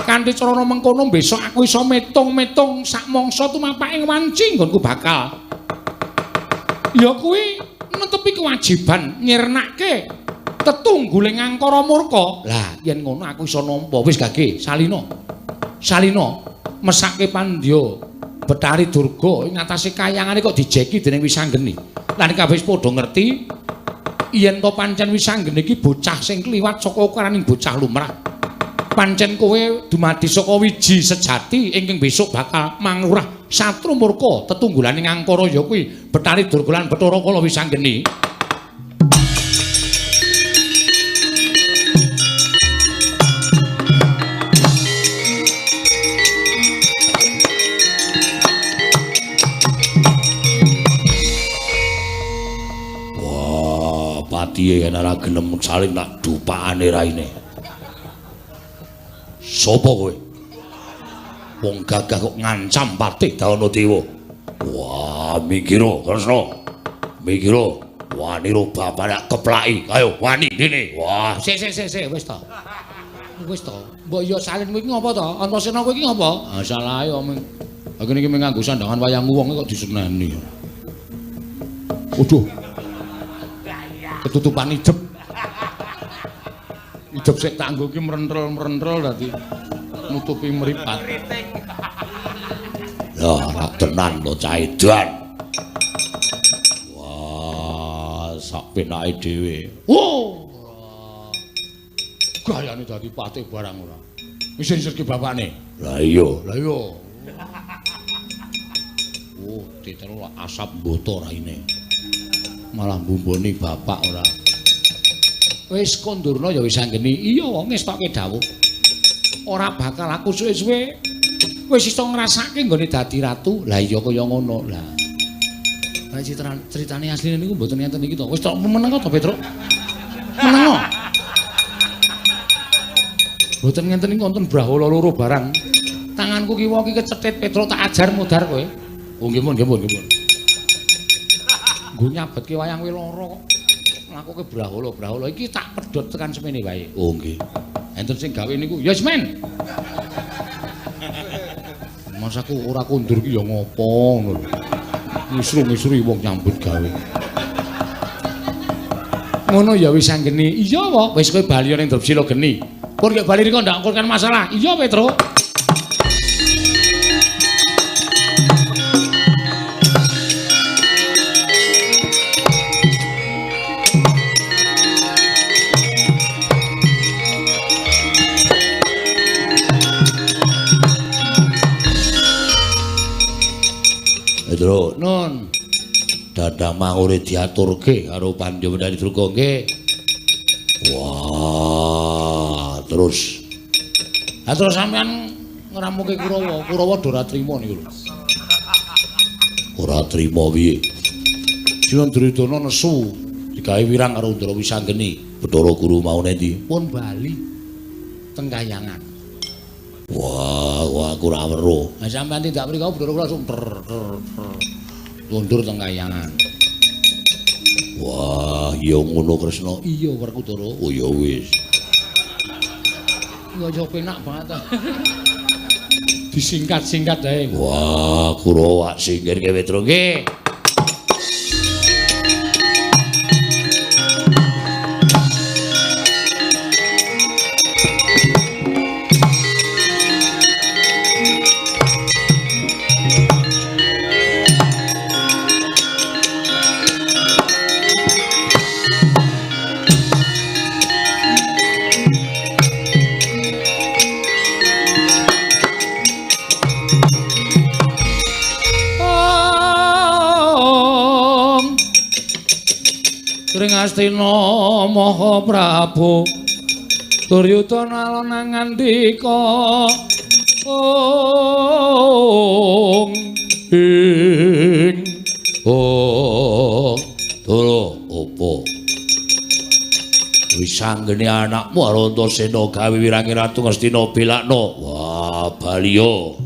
Speaker 2: Kanthi carana mengkono besok aku iso metung-metung sak mangsa tumapak ing wanci nggonku bakal. Ya kuwi netepi kewajiban nyirnake tetungguling angkara murka. Lah yen ngono aku iso nampa. Wis gage salina. Salina mesake pandya Bathari Durga ing atase kayangane kok dijeki dening Wisanggeni. Lan kabeh wis padha ngerti yen to pancen Wisanggeni iki bocah sing kliwat saka ukuraning bocah lumrah. Pancen kowe dumadi saka wiji sejati ingkang besok bakal mangrurah Satru Murka tetunggulaning angkara ya kuwi Bathari Durga lan Bathara Kala Wisanggeni.
Speaker 1: Wah, patihe yen ora gelem saling tak dupakane raine. Sopo kowe? Wong gagah kok ngancam Patih Dana Dewa. Wah, mikira Kresna. Mikira wani ro bapak tak keplaki. Ayo wani dene. Wah,
Speaker 2: sik sik sik sik wis to. Wis to. Mbok yo salin kowe iki ngopo to? Antasena kowe iki ngopo? Ah salah yo ming.
Speaker 1: Aku niki mung nganggo sandangan wayang wong kok diseneni. Waduh. Ketutupan idep. Idep sik tak nggo iki mrentrel-mrentrel dadi nutupi mripat. Lah, ora tenan to cah edan. Wah, sak penake dhewe.
Speaker 2: Oh. Gayane dadi patih barang ora. Isin-isirke bapakne.
Speaker 1: Lah iya,
Speaker 2: lah iya.
Speaker 1: Oh, ditelu asap mboto raine. Malah mbumboni bapak ora.
Speaker 2: Wis kondurna ya wis anggeni. Iya wong ngestokke dawuh. Ora bakal aku suwe-suwe wis iso ngrasake nggone dadi ratu. Lah iya kaya ngono. Lah. Lah critane asline niku mboten ngenten iki to. Wis tok meneng to, Petruk. Meneng. Mboten ngenten iki wonten brahala loro barang. Tanganku kiwa iki kecethit Petruk tak ajar mudhar kowe.
Speaker 1: Oh nggih pun, nggih pun, nggih pun.
Speaker 2: Nggo nyabetke wayang kowe lara kok. Nglakuke brahala-brahala iki tak pedhot tekan semene wae.
Speaker 1: Oh nggih.
Speaker 2: Enten sing gawe niku, yes men. Mas aku ora kondur iki ya ngopo ngono lho. Ngisru-ngisru wong nyambut gawe. Ngono ya wis anggeni. Iya wae, wis kowe bali ning Drepsila geni. Pun nek bali riko ndak ngkurkan masalah. Iya Petruk.
Speaker 1: Petro,
Speaker 2: nun.
Speaker 1: Dadang mangure diaturke karo Pandya Bathari Durga nggih. Wah, terus.
Speaker 2: Lah terus sampean ngramuke Kurawa, Kurawa do ora trima niku lho.
Speaker 1: Ora trima piye?
Speaker 2: Sina Duryudana nesu digawe wirang karo Undara Wisanggeni. Bathara Guru mau nendi? Pun bali teng kayangan. Wah, wah aku ora weruh. Lah sampean tindak mriku Bathara kula langsung mundur teng kayangan. Wah, ya ngono Kresna. Iya Werkudara. Oh ya wis. Ya ya penak banget. Disingkat-singkat ae. Wah, Kurawa singkir ke Petro nggih. Astina Maha Prabu Duryudana alon ngandika ong ing ong Dara apa Wisanggeni anakmu Antasena gawe wirange Ratu Ngastina belakno. Wah, baliyo.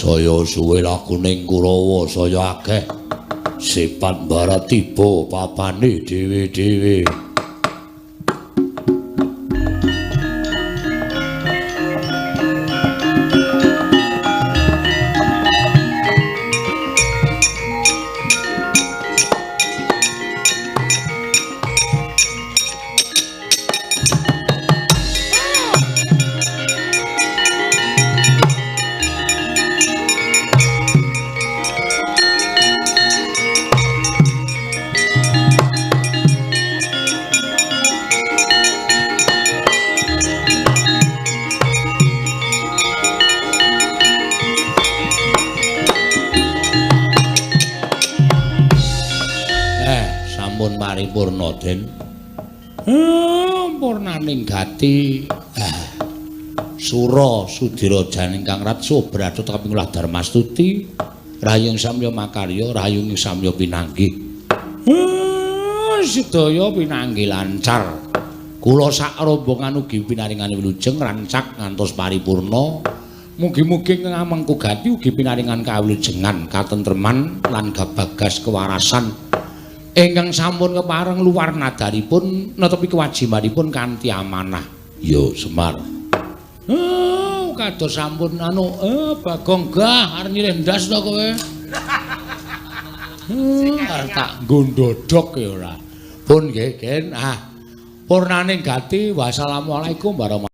Speaker 2: Saya suwe lakuning Kurawa saya akeh sipat barat tiba papane dhewe-dhewe. Paripurna Den. Purnaning gati. Sura Sudira janing Kang Ratsa Bratut kaping ulah Darmastuti Rahayung Samya Makarya Rahayung Samya pinanggih. Sedaya pinanggih lancar. Kula sak rombongan ugi pinaringane wilujeng rancak ngantos paripurna. Mugi-mugi ngamengku gati ugi pinaringan kawilujengan, katentreman lan gabagas kewarasan. Ingkang sampun kepareng luar nadaripun netepi kewajibanipun kanthi amanah. Yo Semar. Kados sampun anu Bagong gah arep nyilih ndas to kowe. Arep tak nggo ndodhok ya ora. Pun nggih, Gen. Ah. Purnaning gati wassalamualaikum warahmatullahi.